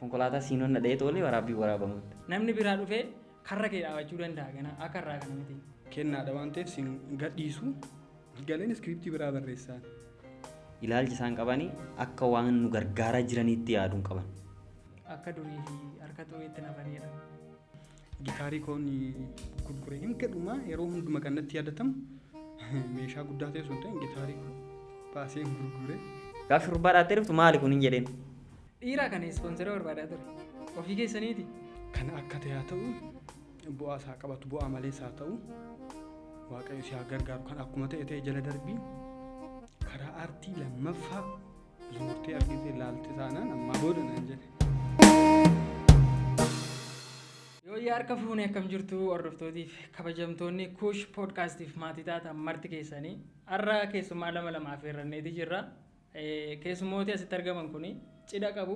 Konkolaataa siinoon na dha'ee tolee waraabbii waraabamutti. Namni biraa dhufee karra kee dhaabachuu danda'a gana akka irraa kana miti. Kennaadha waan ta'eef sin gadhiisu galeen iskiriiptii biraa barreessaa. Ilaalchi isaan qabanii akka waan nu gargaaraa jiraniitti yaaduun qaban. Akka durii fi harka xureetti nafanidha. Gitaarii koon gurgure hin gadhumaa yeroo hunduma kan natti yaadatamu meeshaa guddaa ta'e sun ta'e gitaarii koo baasee gurgure. Gaafa shurrubbaa dhaattee dhuftu maali kun hin jedheen. Dhiiraa kana ispoonsera barbaadaa ture. Ofii keessaniiti. Kana akka ta'e haa ta'u bu'aa isaa qabatu bu'aa malees haa ta'u Waaqayyo si haa gargaaru kan akkuma ta'e ta'e jala darbii karaa aartii lammaffaa zoortee argitee ilaalte taanaan ammaa booda naan jedhe. Yooyyaa harka fuune akkam jirtu hordoftootiif kabajamtoonni Kuush Poodkaastiif maatii taatan marti keessanii har'a keessummaa lama lama affeerranneeti jirra. Keessummooti asitti argaman kun cidha qabu.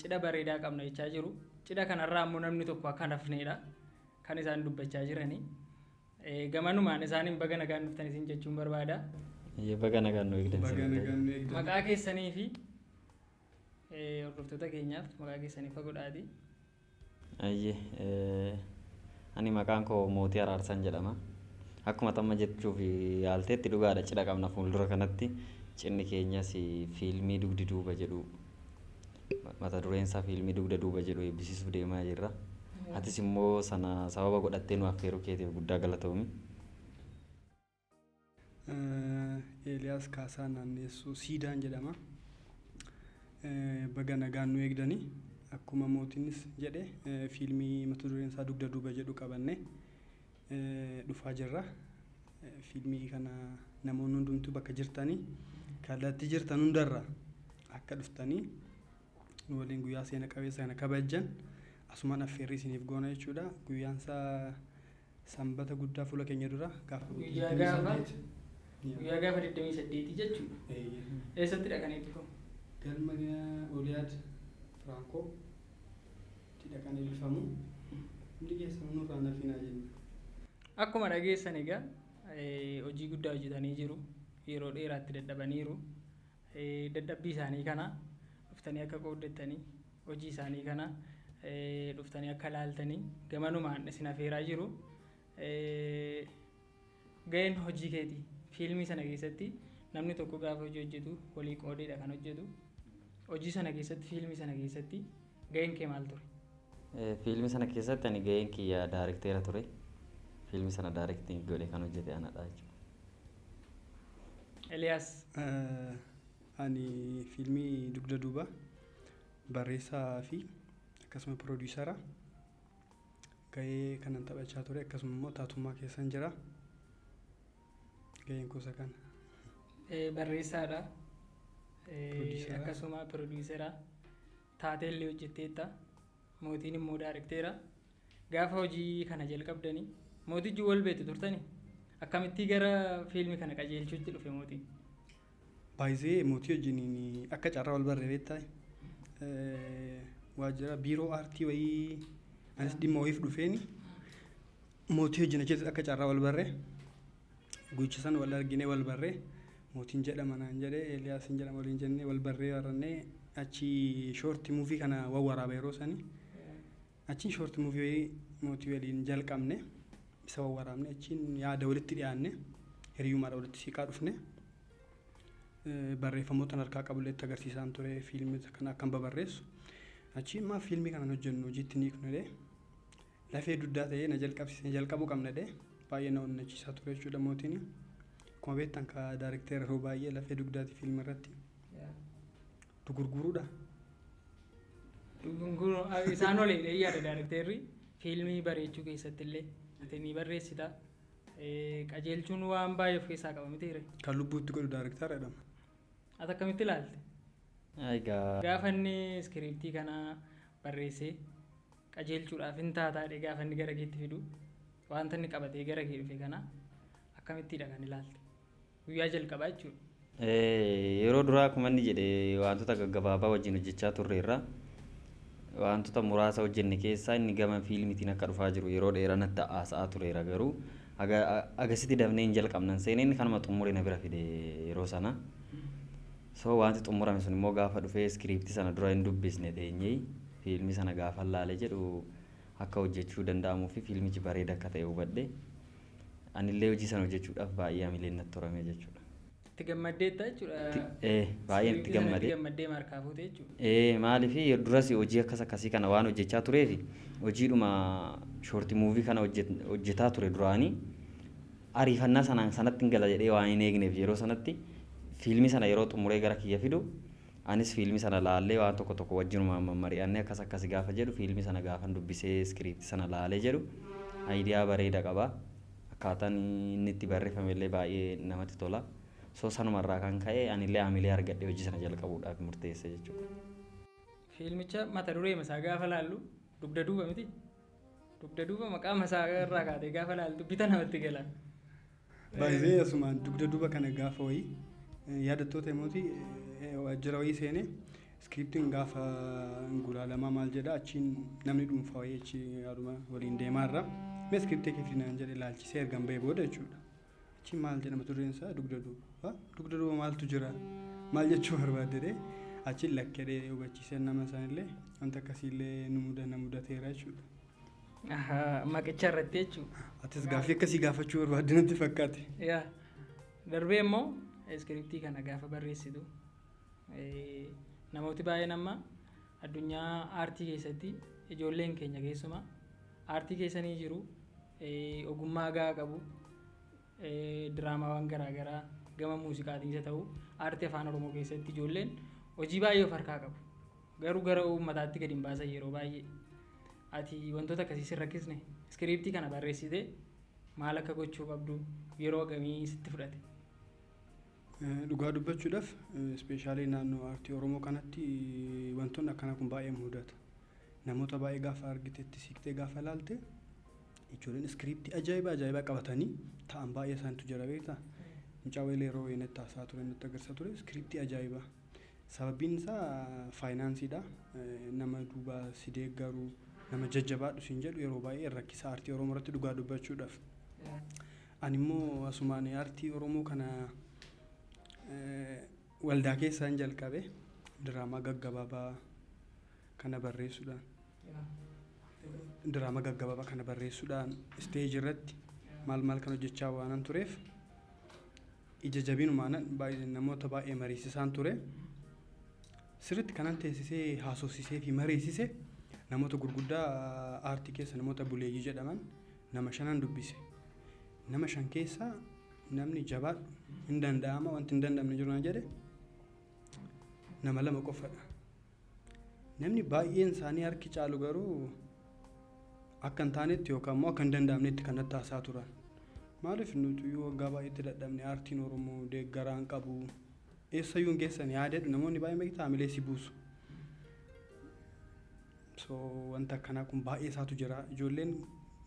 Cidha bareedaa qabna jechaa jiru. Cidha kanarraa immoo namni tokko akka hin hafneedha kan isaan dubbachaa jirani. Gamanumaan isaaniin baga nagaan dhuftan isin jechuun barbaada. Baga nagaan nu eegdan. Baga nagaan nu eegdan. Maqaa keessanii fi hordoftoota keenyaaf maqaa keessanii fagoodhaati. Ayyee ani maqaan koo Mootii Araarsaan jedhama. Akkuma tamma jechuuf yaalteetti dhugaadha cidha qabna fuuldura kanatti. Cidhni keenyas fiilmii dugdi duuba jedhu mata dureen isaa fiilmii dugda duuba jedhu eebbisiisuuf deemaa jirra. Atis immoo sana sababa godhattee nu affeeruu keetiif guddaa galatoomi. Eeliyaas Kaasaa Naanneessuu Siidaan jedhama. Baga nagaan nu eegdanii akkuma mootiinis jedhe fiilmii mata dureen isaa dugda duuba jedhu qabanne dhufaa jirra. Fiilmii kana namoonni hundumtuu bakka jirtanii kallattii jirtan hundarra akka dhuftanii nu waliin guyyaa seena qabeessa kana kabajjan asumaan affeerrii isiniif goona jechuudha. Guyyaan isaa sanbata guddaa fuula keenya dura gaafa Guyyaa gaafa 28. Guyyaa gaafa 28 jechuudha. Eessattidha kan eebbifamu? Galma Oliyaad Firaankoo tidha kan eebbifamu. Hundi keessan nurraa nafinaa jenna. Akkuma dhageessan egaa hojii guddaa hojjetanii jiru. Yeroo dheeraatti dadhabaniiru. Dadhabbii isaanii kana dhuftanii akka qooddattanii hojii isaanii kana dhuftanii akka ilaaltanii gamanumaan isin afeeraa jiru. Ga'een hojii keetii fiilmii sana keessatti namni tokko gaafa hojii hojjetu walii qoodeedha kan hojjetu. Hojii sana keessatti fiilmii sana keessatti ga'een kee maal ture? Fiilmii sana keessatti ani ga'een kiyya daarikteera ture. Fiilmii sana daariktii godhe kan hojjete anadha jechuudha. Eliyaas. Ani fiilmii dugda duuba barreessaa fi akkasuma piroodiisara ga'ee kanan taphachaa ture akkasuma immoo taatummaa keessan jira. Ga'een kuusa kana. Barreessaadha. Piroodiisara. Akkasuma piroodiisera. Taatee illee hojjetteetta. Mootiin immoo daarikteera. Gaafa hojii kana jalqabdanii mootichi wal beektu turtanii akkamitti gara fiilmii kana qajeelchuutti dhufe mootiin? Baay'isee mootii wajjiniin akka carraa wal barree beektaa waajjira biiroo aartii wayii anis dhimma wayiif dhufeeni mootii wajjin achitti akka carraa wal barree guyyicha san wal arginee wal barree mootiin jedhama naan jedhee Eeliyaasiin jedhama waliin jennee wal barree warrannee achi shoorti muuvii kana wawwaraaba yeroo sanii achiin shoorti muuvii wayii mootii waliin jalqabne isa wawwaraabne achiin yaada walitti dhiyaanne hiriyyummaadha walitti siqaa dhufne. Barreeffamoota harkaa qabullee itti agarsiisaan ture fiilmii kana akkan babarreessu. Achi immoo fiilmii kana hojjennu hojiitti ni hiiknu jedhee lafee dugdaa ta'ee na jalqabsiisee jalqabuu qabna jedhee baay'ee na onnachiisaa ture jechuudha mootiin. Akkuma beektan ka daarikteera yeroo baay'ee lafee dugdaati fiilmii irratti dugurguruudha. Isaan waliin yaada daarikteerri fiilmii bareechuu keessatti illee ati ni barreessita. Qajeelchuun waan baay'ee of keessaa qaba miti ree? Kan lubbuutti godhu daarikteera jedhama. Ati akkamitti ilaalte? Egaa Gaafa inni iskiriiptii kana barreessee qajeelchuudhaaf hin taataadhe gaafa inni gara keetti fidu wanta inni qabatee gara kee dhufe kana akkamittidha kan ilaalte? Guyyaa jalqabaa jechuudha. Yeroo duraa akkuma inni jedhe wantoota gaggabaabaa wajjin hojjechaa turreerra. Wantoota muraasa hojjenne keessaa inni gama fiilmiitiin akka dhufaa jiru yeroo dheeraa natti haasa'aa tureera garuu agasitti dafnee hin jalqabnan seenee inni kanuma xumuree na bira fide yeroo sana. So wanti xumurame sun immoo gaafa dhufee iskiriiptii sana dura hin dubbisne teenyee fiilmii sana gaafa laalee jedhu akka hojjechuu danda'amuu fi fiilmichi bareeda akka ta'e hubadhe, anillee hojii sana hojjechuudhaaf baay'ee hamileen natti horame jechuudha. Itti gammaddeetta jechuudha. Baay'een itti Iskiriiptii sanatti gammadee. Gammaddee markaa fuute jechuudha. Maaliif duras hojii akkas akkasii kana waan hojjechaa tureef, hojiidhuma short movie kana hojjetaa ture duraanii ariifannaa sanaan sanatti hin gala jedhee waan hin eegneef, yeroo sanatti fiilmii sana yeroo xumuree gara kiyya fidu, anis fiilmii sana laallee waan tokko tokko wajjinumaan mammari'annee akkas akkasi gaafa jedhu, fiilmii sana gaafan dubbisee iskiriiptii sana laalee jedhu, idea bareeda qaba. Akkaataan inni itti barreeffame illee baay'ee namatti tola. So sanumarraa kan ka'e anillee hamilee argadhee hojii sana jalqabuudhaaf murteesse jechuudha. Fiilmicha mata duree isaa gaafa laallu dugda duuba miti. Dugda duuba maqaa masaa irraa kaatee gaafa laaltu bita namatti gala. Baay'ee asumaan dugda duuba kana gaafa wayii yaadattoota mootii waajjira wayii seenee iskiriiptiin gaafa gulaalamaa maal jedha, achiin namni dhuunfaa wayii achi yaaduma waliin deemaa irra mee iskiriiptii kee fidinaan jedhe, laalchisee ergan bahee booda jechuudha. Achiin maal jedhama tureen isaa dugda duuba. Dugda duuba maaltu jira, maal jechuu barbaadde? Achiin lakkedhee hubachiisee nama sanillee wanta akkasiillee nu na mudateera jechuudha. Maqicha irratti jechuudha. Atis gaaffii akkasii gaafachuu barbaadde natti fakkaate. Yaa, darbee immoo iskiriiptii kana gaafa barreessitu, namooti baay'een amma addunyaa aartii keessatti, ijoolleen keenya keessumaa aartii keessanii jiru, ogummaa gahaa qabu, diraamaawwan garaagaraa gama muuziqaatiin isa ta'u aartii Afaan Oromoo keessatti ijoolleen hojii baay'ee of harkaa qabu, garuu gara uummataatti gadi hin baasan yeroo baay'ee. Ati wantoota akkasii sin rakkisne? Iskiriiptii kana barreessite maal akka gochuu qabdu yeroo hagamii sitti fudhate? Dhugaa dubbachuudhaaf, especially naannoo aartii Oromoo kanatti wantoonni akkanaa kun baay'ee mudata. Namoota baay'ee gaafa argitetti siiqtee gaafa ilaalte, ijoolleen iskiriiptii ajaa'iba ajaa'ibaa qabatanii ta'an baay'ee isaaniitu jira, beektaa. Mucaa wayii yeroo wayii natti haasa'aa ture, natti agarsiisaa ture iskiriiptii ajaa'ibaa. Sababiin isaa faayinaansiidha. Nama duuba si deeggaru, nama jajjabaadhu siin jedhu yeroo baay'ee rakkisa aartii Oromoo irratti, dhugaa dubbachuudhaaf. Ani immoo asumaan aartii Oromoo kana waldaa keessaan jalqabe diraamaa gaggabaabaa kana barreessuudhaan isteejii irratti maal maal kan hojjechaa waanan tureef, ija jabinumaan namoota baay'ee mariisisaan ture. Sirriitti kanan teessisee haasofsisee fi mariisise namoota gurguddaa aartii keessa namoota buleeyyii jedhaman nama shanan dubbise. Nama shan keessaa namni jabaadhu, hin danda'ama, wanti hin danda'amne jiru naan jedhe nama lama qofadha. Namni baay'een isaanii harki caalu garuu akka hin taanetti yookaan immoo akka hin danda'amnetti kan natti haasaa turan. Maaliif nuti iyyuu waggaa baay'eetti dadhabne, aartiin Oromoo deeggaraa hin qabu. Eessayyuu hin geessan yaadedhu namoonni baay'een, beektaa, hamilee si buusu. So wanta akkanaa kun baay'ee isaatu jira. Ijoolleen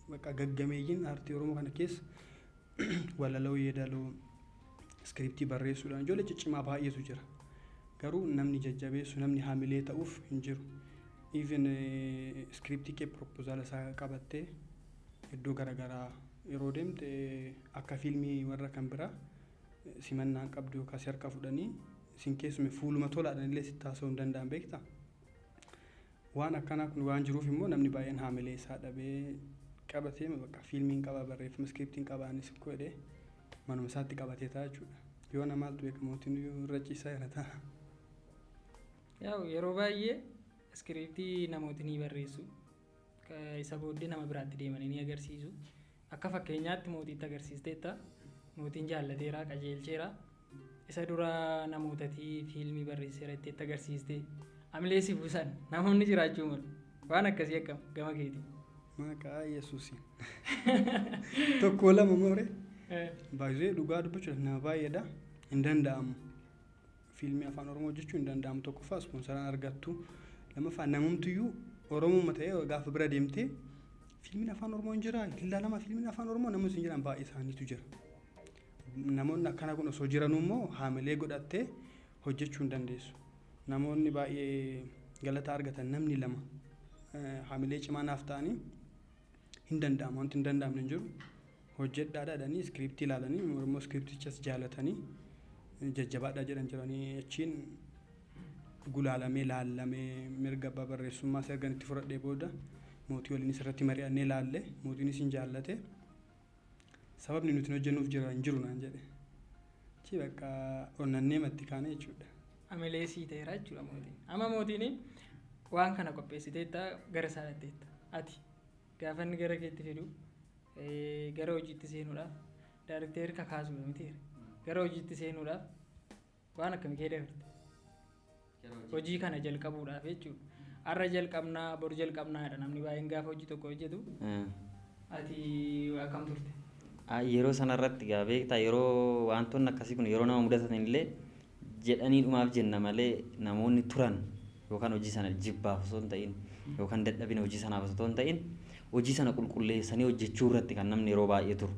bakka gaggameeyyiin aartii Oromoo kana keessa walaloo, yeedaloo, iskiriiptii barreessuudhaan ijoollee ciccimaa baay'eetu jira. Garuu namni jajjabeessu, namni hamilee ta'uuf hin jiru. Even iskiriiptii kee proposal isaa qabattee iddoo garaagaraa yeroo deemte, akka fiilmii warra kan biraa simannaan qabdu yookaan si harka fudhanii sin keessume fuuluma tolaadhaan illee sitti haasa'uu hin danda'an, beektaa. Waan akkanaa kun waan jiruuf immoo namni baay'een haamilee isaa dhabee qabatee bakka fiilmiin qaba, barreeffama iskiriiptiin qaba, anis godhee manuma isaatti qabatee ta'a jechuudha. Yoo namaaltu beeka, mootiin irra ciisaa jira ta'a. Yaa'u, yeroo baay'ee iskiriiptii namooti ni barreessu. Isa booddee nama biraatti deemanii ni agarsiisu. Akka fakkeenyaatti mootiitti agarsiisteetta. Mootiin jaallateera, qajeelcheera. Isa dura namootatti fiilmii barreesseera itti agarsiiste. Amilee si buusan namoonni jiraachuu malu. Waan akkasii akkam gama keetii? Maqaa Yesuusiin. Tokko lama moore. Baay'ee dhugaa dubbachuudhaaf nama baay'eedha. Hin danda'amu. Fiilmii Afaan Oromoo hojjechuu hin danda'amu. Tokkoffaa ispoonsaraan argattu. Lammaffaa namumtiyyuu Oromuma ta'ee gaafa bira deemtee fiilmiin Afaan Oromoo hin jira, hin ilaalama fiilmiin Afaan Oromoo, namoonni hin jiran baay'ee isaaniitu jira. Namoonni akkana kun osoo jiranuu immoo haamilee godhattee hojjechuu hin dandeessu. Namoonni baay'ee galata argatan namni lama haamilee cimaa naaf ta'anii, hin danda'amu, wanti hin danda'amne hin jiru. Hojjedhaadha jedhanii iskiriiptii ilaalanii immoo iskiriiptichas jaalatanii Jajjabaadhaa jedhan jiranii achiin gulaalamee laallamee mirga abbaa barreessummaa isa ergan itti fudhadhee booda Mootii waliinis irratti mari'annee laalle, mootiinis hin jaallate. Sababni nuti hin hojjennuuf jira hin jiru naan jedhe. Achi bakka onnannee matti kaane jechuudha. Amilee sii ta'eera jechuudha mootiin. Amma mootiin waan kana qopheessiteetta, gara isaa dhatteetta. Ati gaafa inni gara keetti fidu gara hojiitti seenuudhaaf daarikteerri kakaasuudha miti. Gara hojiitti seenuudhaaf waan akkamii kee dabarte? Hojii kana jalqabuudhaaf jechuudha. Har'a jalqabnaa, bor jalqabnaadha namni baay'een gaafa hojii tokko hojjetu. Ati akkam turte? Yeroo sanarratti gaa beektaa, yeroo wantoonni akkasii kun yeroo nama mudatan illee jedhanii dhumaaf jenna malee, namoonni turan yookaan hojii sana jibbaaf osoo hin ta'in yookaan dadhabina hojii sanaaf osoo hin ta'in, hojii sana qulqulleessanii hojjechuu irratti kan namni yeroo baay'ee turu.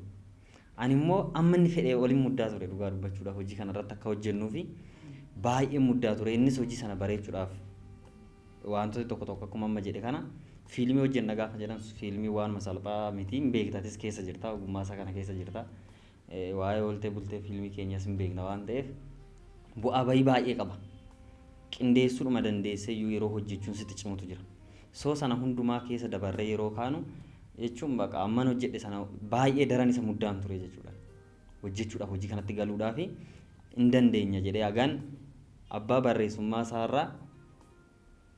Ani immoo amma inni fedhee oliin muddaa ture, dhugaa dubbachuudhaaf, hojii kana irratti akka hojjennuu fi baay'ee muddaa ture. Innis hojii sana bareechuudhaaf wantoota tokko tokko, akkuma amma jedhe kana, fiilmii hojjenna gaafa jedhan, fiilmii waanuma salphaa miti, hin beektatis, keessa jirta, ogummaa isaa kana keessa jirta. Waa'ee ooltee bultee fiilmii keenyas hin beekna waan ta'eef, bu'aa bayii baay'ee qaba. Qindeessuudhuma dandeessee iyyuu yeroo hojjechuun sitti cimutu jira. So sana hundumaa keessa dabarree yeroo kaanu jechuun, baqa amman hojjedhe sana baay'ee daran isa muddaan ture jechuudha. Hojjechuudhaaf, hojii kanatti galuudhaaf hin dandeenya jedhee hagaan abbaa barreessummaa isaarraa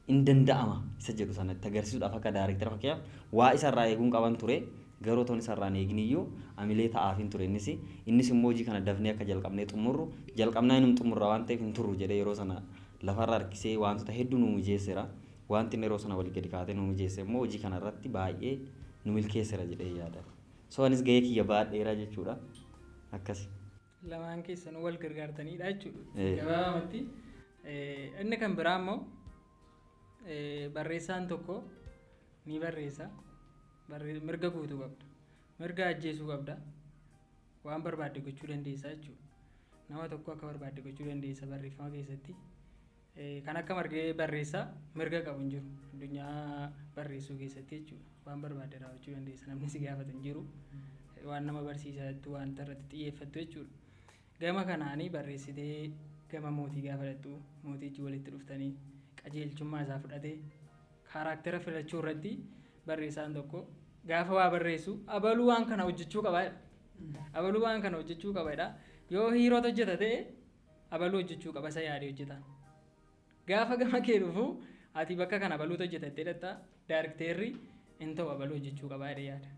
hin danda'ama isa jedhu sana itti agarsiisuudhaaf, akka daayirektara fakkeenyaaf waa isarraa eeguun qaban ture, garuu otoo isarraa hin eegin iyyuu amilee ta'aafin ture. Innis immoo hojii kana dafnee akka jalqabnee xumurru, jalqabnaa inum xumurra waan ta'eef hin turru jedhee yeroo sana lafarra harkisee wantoota hedduu nu mijeesseera. Wanti inni yeroo sana walii gadi kaatee nu mijeesse immoo hojii kana irratti baay'ee nu milkeesseera jedhee yaada. So anis gahee kiyya baadheera jechuudha. Akkasi. Lamaan keessanuu wal gargaartaniidha jechuudha. Gabaabumatti inni kan biraa immoo barreessaan tokko ni barreessa. Mirga guutuu qabda. Mirga ajjeesuu qabda. Waan barbaadde gochuu dandeessa jechuudha. Nama tokko akka barbaadde gochuu dandeessa barreeffama keessatti. Kan akka margee barreessaa mirga qabu hin jiru addunyaa barreessuu keessatti jechuudha. Waan barbaadde raawwachuu dandeessa, namni si gaafatu hin jiru. Waan nama barsiisaa jettu, wanta irratti xiyyeeffattu jechuudha. Gama kanaanii barreessitee gama mootii gaafa dhattu, mootichi walitti dhuftanii qajeelchummaa isaa fudhatee kaaraaktera filachuu irratti, barreessaan tokko gaafa waa barreessu abaluu waan kana hojjechuu qaba jedha. Abaluu waan kana hojjechuu qaba jedha. Yoo hiiroota hojjeta ta'e, abaluu hojjechuu qaba isa yaadee hojjeta. Gaafa gama kee dhufu, ati bakka kana abaluutu hojjeta jettee dhatta, daarikteerri hin ta'u, abaluu hojjechuu qaba jedhee yaada.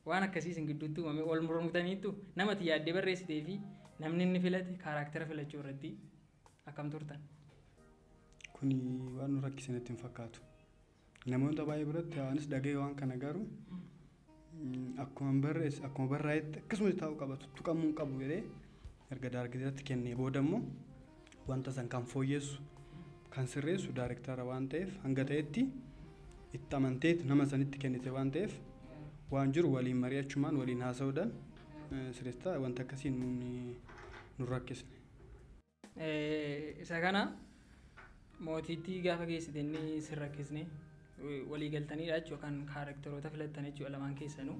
Waan akkasii isin gidduutti uumame, wal mormitaniittu? Nama ati yaaddee barreessitee fi namni inni filate kaaraaktera filachuu irratti akkam turtan? Kuni waan nu rakkise natti hin fakkaatu. Namoota baay'ee biratti anis dhaga'e waan kana, garuu akkuma barreesse, akkuma barraa'etti akkasumas taa'uu qaba, tuttuqamuu hin qabu jedhee erga daarikteeratti kennee booda immoo wanta san kan fooyyessu, kan sirreessu daariktara waan ta'eef, hanga ta'etti itti amanteet nama sanitti kennite waan ta'eef, waan jiru waliin mari'achumaan, waliin haasa'uudhaan sirreessita. Wanta akkasiin nu rakkisne. Isa kana mootiitti gaafa geessite inni sin rakkisne, walii galtaniidha jechuudha kan kaarakteroota filattan jechuudha lamaan keessanuu.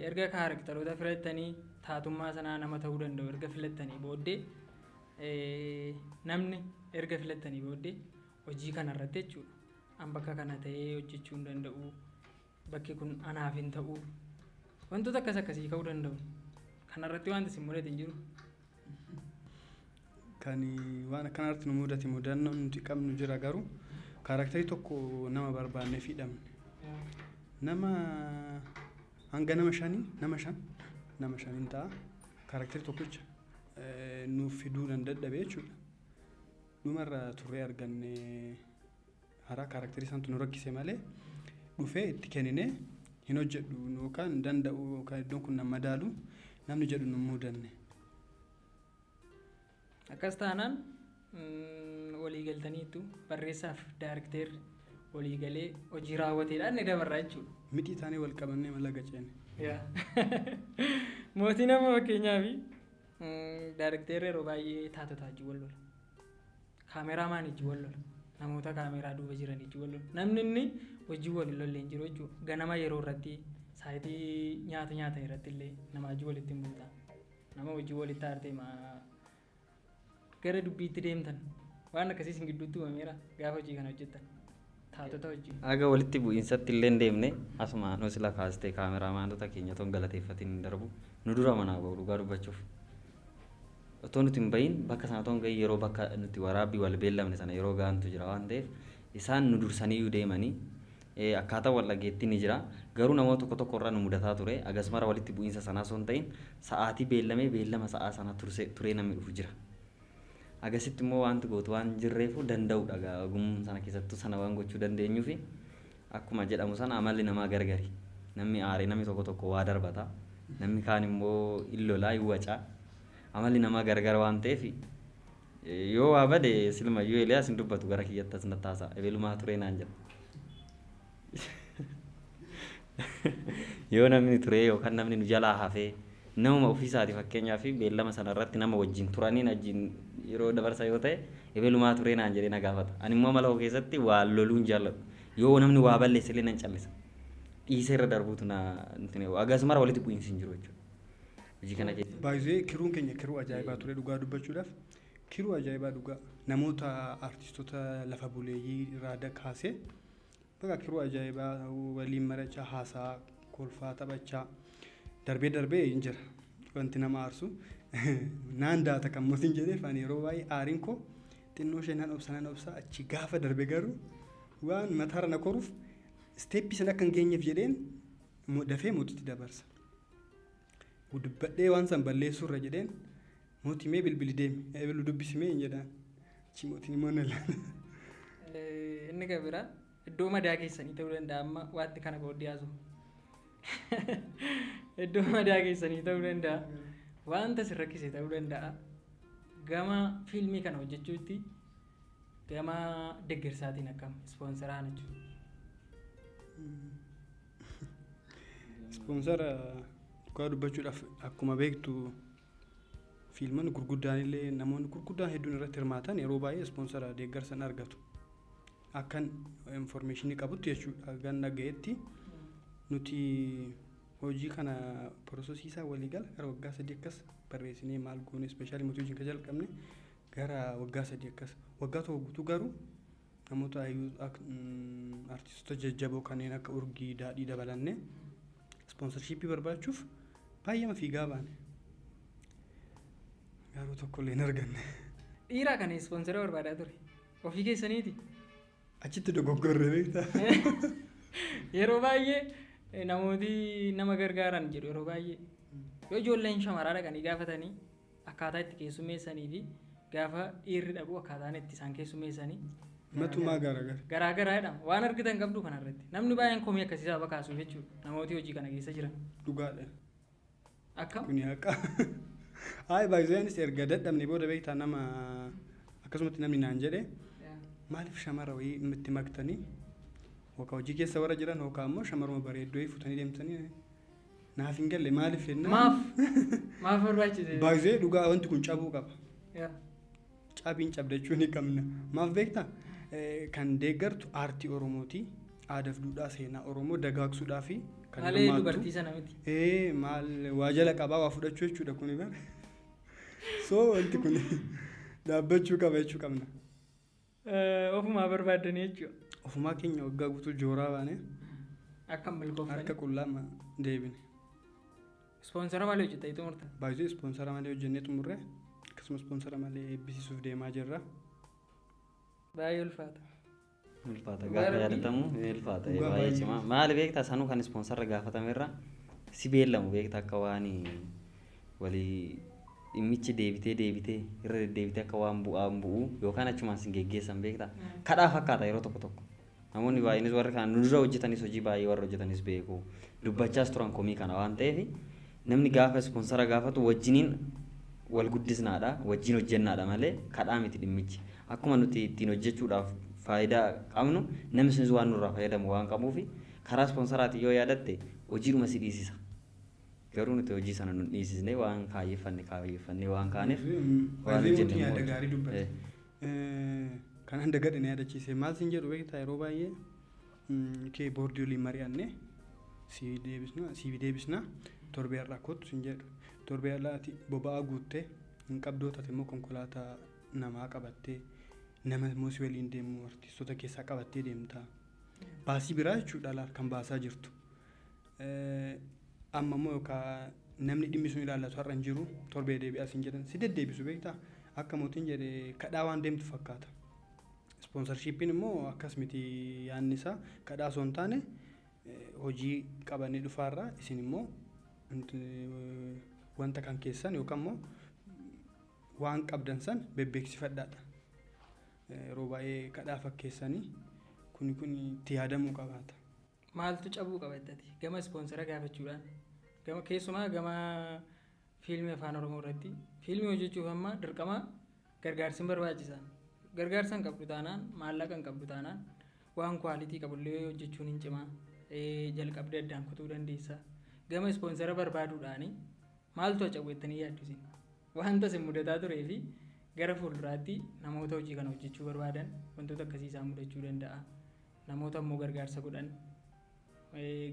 Erga kaarakteroota filattanii, taatummaa sanaa nama ta'uu danda'u erga filattanii booddee, namni erga filattanii booddee hojii kana irratti jechuudha. An bakka kana ta'ee hojjechuu hin danda'u, bakki kun anaaf hin ta'u, wantoota akkas akkasii ka'uu danda'u. Kanarratti wanti isin mudate hin jiru? Kan waan akkanarratti nu mudate, mudannoo nuti qabnu jira, garuu kaaraakterii tokko nama barbaannee fi dhabne. Nama hanga nama shanii, nama shan, nama shaniin ta'a. Kaaraakterii tokkicha nuuf fiduu nan dadhabe jechuudha. Dhumarra turree arganne. Haraa kaaraakterii isaantu nu rakkise malee, dhufee itti kenninee hin hojjedhu yookaan hin danda'u yookaan iddoon kun nan madaalu namni jedhu nu mudanne. Akkas taanaan walii galtaniittu, barreessaaf daarikteerri walii galee hojii raawwateedha inni dabarraa jechuudha. Mixii taanee wal qabannee malaga ceene. Mootiin amma fakkeenyaaf daarikteerri yeroo baay'ee taatota wajjin wal lola. Kaameraamaan wajjin wal lola. Namoota kaameraa duuba jiran wajjin wal lola. Namni inni wajjin wal hin lolle hin jiru jechuudha. Ganama yeroo irratti saayitii nyaata nyaatan irratti illee nama wajjin walitti hin buuta. Nama wajjin walitti aartee maa gara dubbiitti deemtan waan akkasii isin gidduutti uumameera gaafa hojii kana hojjettan taatota wajjin. Aga walitti bu'iinsatti illee hin deemne. Asuma nu sila kaastee kaameraamaanota keenya otoo hin galateeffatiin hin darbu. Nu dura manaa ba'u, dhugaa dubbachuuf. Otoo nuti hin bahin, bakka sana otoo hin gahin, yeroo bakka nuti waraabbii wal beellamne sana yeroo gahantu jira waan ta'eef isaan nu dursaniyyuu deemanii akkaataa wal dhageettii ni jira. Garuu namoota tokko tokko irraa nu mudataa ture. Agas mara walitti bu'iinsa sanaa osoo hin ta'in sa'aatii beellamee beellama sa'aa sana turee namni dhufu jira. Agasitti immoo wanti gootu waan jirreefu danda'udha gaa ogummaa sana keessattuu sana waan gochuu dandeenyuufi akkuma jedhamu sana amalli namaa gargari. Namni aaree namni tokko tokko waa darbata. Namni kaan immoo hin lolaa, hin wacaa. Amalli namaa gargar waan ta'eef yoo waa bade silmayyuu Eeliyaas hin dubbatu, gara kiyyatti as nattaasa'a. Ebelumaa turee naan jedha. Yoo namni turee yookaan namni nu jalaa hafee namuma ofiisaati, fakkeenyaaf beellama sana irratti nama wajjin turanii wajjin yeroo dabarsa yoo ta'e, ebelumaa turee naan jedhee na gaafata. Ani immoo amala koo keessatti waa loluun jaalladhu. Yoo namni waa balleesse illee nan callisa. Dhiisee irra darbuutu na agas mara walitti bu'iinsi hin jiru jechuudha. Hojii kana keessa. Baay'ee crew'n keenya crew ajaa'ibaa ture, dhugaa dubbachuudhaaf. Crew ajaa'ibaa dhugaa. Namoota artistoota lafa buleeyyii irraa kaasee bakka crew ajaa'ibaa waliin marachaa, haasaa, kolfaa, taphachaa darbee darbee hin jira. Wanti nama aarsu naan daata kan mootiin jedheef, ani yeroo baay'ee aariin koo xinnoo ishee nan obsa, nan obsa, achi gaafa darbe garuu waan mataarra na koruuf step sana akka hin geenyeef jedheen dafee mootitti dabarsa. Dubbadhee waan san balleessuurra jedheen, "Mootii, mee bilbili, deemi, eebilu dubbisimee," hin jedhaan. Achi mootiin immoo na ilaala. Inni kan biraa iddoo madaa keessanii ta'uu danda'a, amma waanti kana booddee haasa'u. Iddoo madaa keessanii ta'uu danda'a. Wanta isin rakkise ta'uu danda'a. Gama fiilmii kana hojjechuutti gama deeggarsaatiin akkam, ispoonseraan jechuudha? Ispoonsara dhugaa dubbachuudhaaf, akkuma beektu fiilmonni gurguddaan illee namoonni gurguddaan hedduun irratti hirmaatan yeroo baay'ee ispoonsara deeggarsa hin argatu. Akkan information qabutti jechuudha, gan dhagayetti nuti hojii kana process isaa waliigala gara waggaa 3 akkas barreessinee maal goone, especially mootii wajjin kan jalqabne gara waggaa 3 akkas, waggaa tokko guutuu garuu namoota artistoota jajjaboo kanneen akka Urgii Daadhii dabalannee sponsorship barbaachuuf baay'ee fiigaa baane. Garuu tokkollee hin arganne. Dhiiraa kana ispoonsera barbaadaa ture. Ofii keessaniiti. Achitti dogoggorre, beektaa? Yeroo baay'ee namooti nama gargaaran jedhu, yeroo baay'ee yoo ijoolleen shamaraa dhaqanii gaafatanii akkaataa itti keessummeessanii fi gaafa dhiirri dhaqu akkaataan itti isaan keessummeessanii Matumaa garaagara. garaagaraa jedhama. Waan argitan qabdu kanarratti. Namni baay'een komii akkasii sababa kaasuuf jechuudha. Namooti hojii kana keessa jiran. Dhugaadha. Akkam? Kuni haqa. Hayi, baay'iseenis erga dadhabne booda, beektaa, nama akkasumatti namni naan jedhe, maaliif shamara wayii itti maktanii yookaan hojii keessa warra jiran yookaan immoo shamaruma bareedduu wayii fuutanii deemtanii naaf hin galle, maaliif jennaan. Maaf? Maaf barbaachise? Baay'ee dhugaa wanti kun cabuu qaba. Cabiin cabdachuu ni qabna. Maaf beektaa? Kan deeggartu aartii Oromooti. Aadaaf duudhaa seenaa Oromoo dagaagsuudhaa fi kan Malee hirmaattu. dubartii sana miti. Ee, maal waa jala qabaa waa fudhachuu jechuudha kuni bara. So wanti kun dhaabbachuu qaba jechuu qabna. Ofumaa barbaaddanii jechuudha. Ofumaa keenya waggaa guutuu jooraa baane Akka hin milkoofne. harka qullaa deebine. Ispoonsara malee hojjettanii xumurtan. Baay'ee ispoonsara malee hojjennee xumurre, akkasuma ispoonsara malee eebbisiisuuf deemaa jirra. Baay'ee ulfaata. Ulfaata gaafa yaadatamu ni ulfaata. Dhugaa baay'ee baay'ee. cimaa. Maali beektaa, sanuu kan ispoonsarra gaafatamerra si beellamu, beektaa, akka waan walii dhimmichi deebitee deebitee irra deddeebitee akka waan bu'aan bu'uu yookaan achumaan sin geggeessan, beektaa. Kadhaa fakkaata yeroo tokko tokko. Namoonni baay'eenis warri kana nu dura hojjetanis, hojii baay'ee warra hojjetanis beeku. Dubbachaas turan komii kana waan ta'eef, namni gaafa ispoonsara gaafatu wajjiniin wal guddisnaadha, wajjin hojjennaadha malee kadhaa miti dhimmichi. Akkuma nuti ittiin hojjechuudhaaf faayidaa qabnu, namni sunis waan nurraa fayyadamu waan qabuufi karaa ispoonsaraatiin yoo yaadatte hojiidhuma si dhiisisa. Garuu nuti hojii sana nu dhiisisnee waan kaayyeffanne kaayyeffannee waan kaaneef waan Baay'ee hojjenne mootiin yaada immoo gaarii dubbate. Kan handa gadhe na yaadachiise, maal siin jedhu beektaa, yeroo baay'ee kee boordii waliin mari'anne si deebisna, torbee har'aa kottu siin jedhu. Torbee alaati boba'aa guuttee hin qabdoo taate immoo konkolaataa namaa qabattee, nama immoo si waliin deemu artistoota keessaa qabattee deemta. Baasii biraa jechuudha laal kan baasaa jirtu. Amma immoo yookaan namni dhimmi sun ilaallatu har'a hin jiru, torbee deebi'aa siin jedhan, si deddeebisu beektaa, akka mootiin jedhe kadhaa waan deemtu fakkaata. Sponsorshipiin immoo akkas miti, yaadni isaa kadhaa osoo hin taane hojii qabannee dhufaarraa isin immoo wanta kan keessan yookaan immoo waan qabdan san bebbeeksifadhaadha. Yeroo baay'ee kadhaa fakkeessanii kun itti yaadamuu qabaata. Maaltu cabuu qaba jettati gama sponsor gaafachuudhaan, gama keessumaa gama fiilmii afaan Oromoo irratti? Fiilmii hojjechuuf amma dirqama gargaarsi hin barbaachisa. Gargaarsa hin qabdu taanaan, maallaqa hin qabdu taanaan, waan quality qabullee hojjechuun hin cimaa. Jalqabdee addaan kutuu dandeessa. Gama sponsor barbaaduudhaani maaltu cabu jettanii yaaddu isin? Wanta isin mudataa turee fi gara fuulduraatti namoota hojii kana hojjechuu barbaadan wantoota akkasii isaan mudachuu danda'a. Namoota immoo gargaarsa godhan,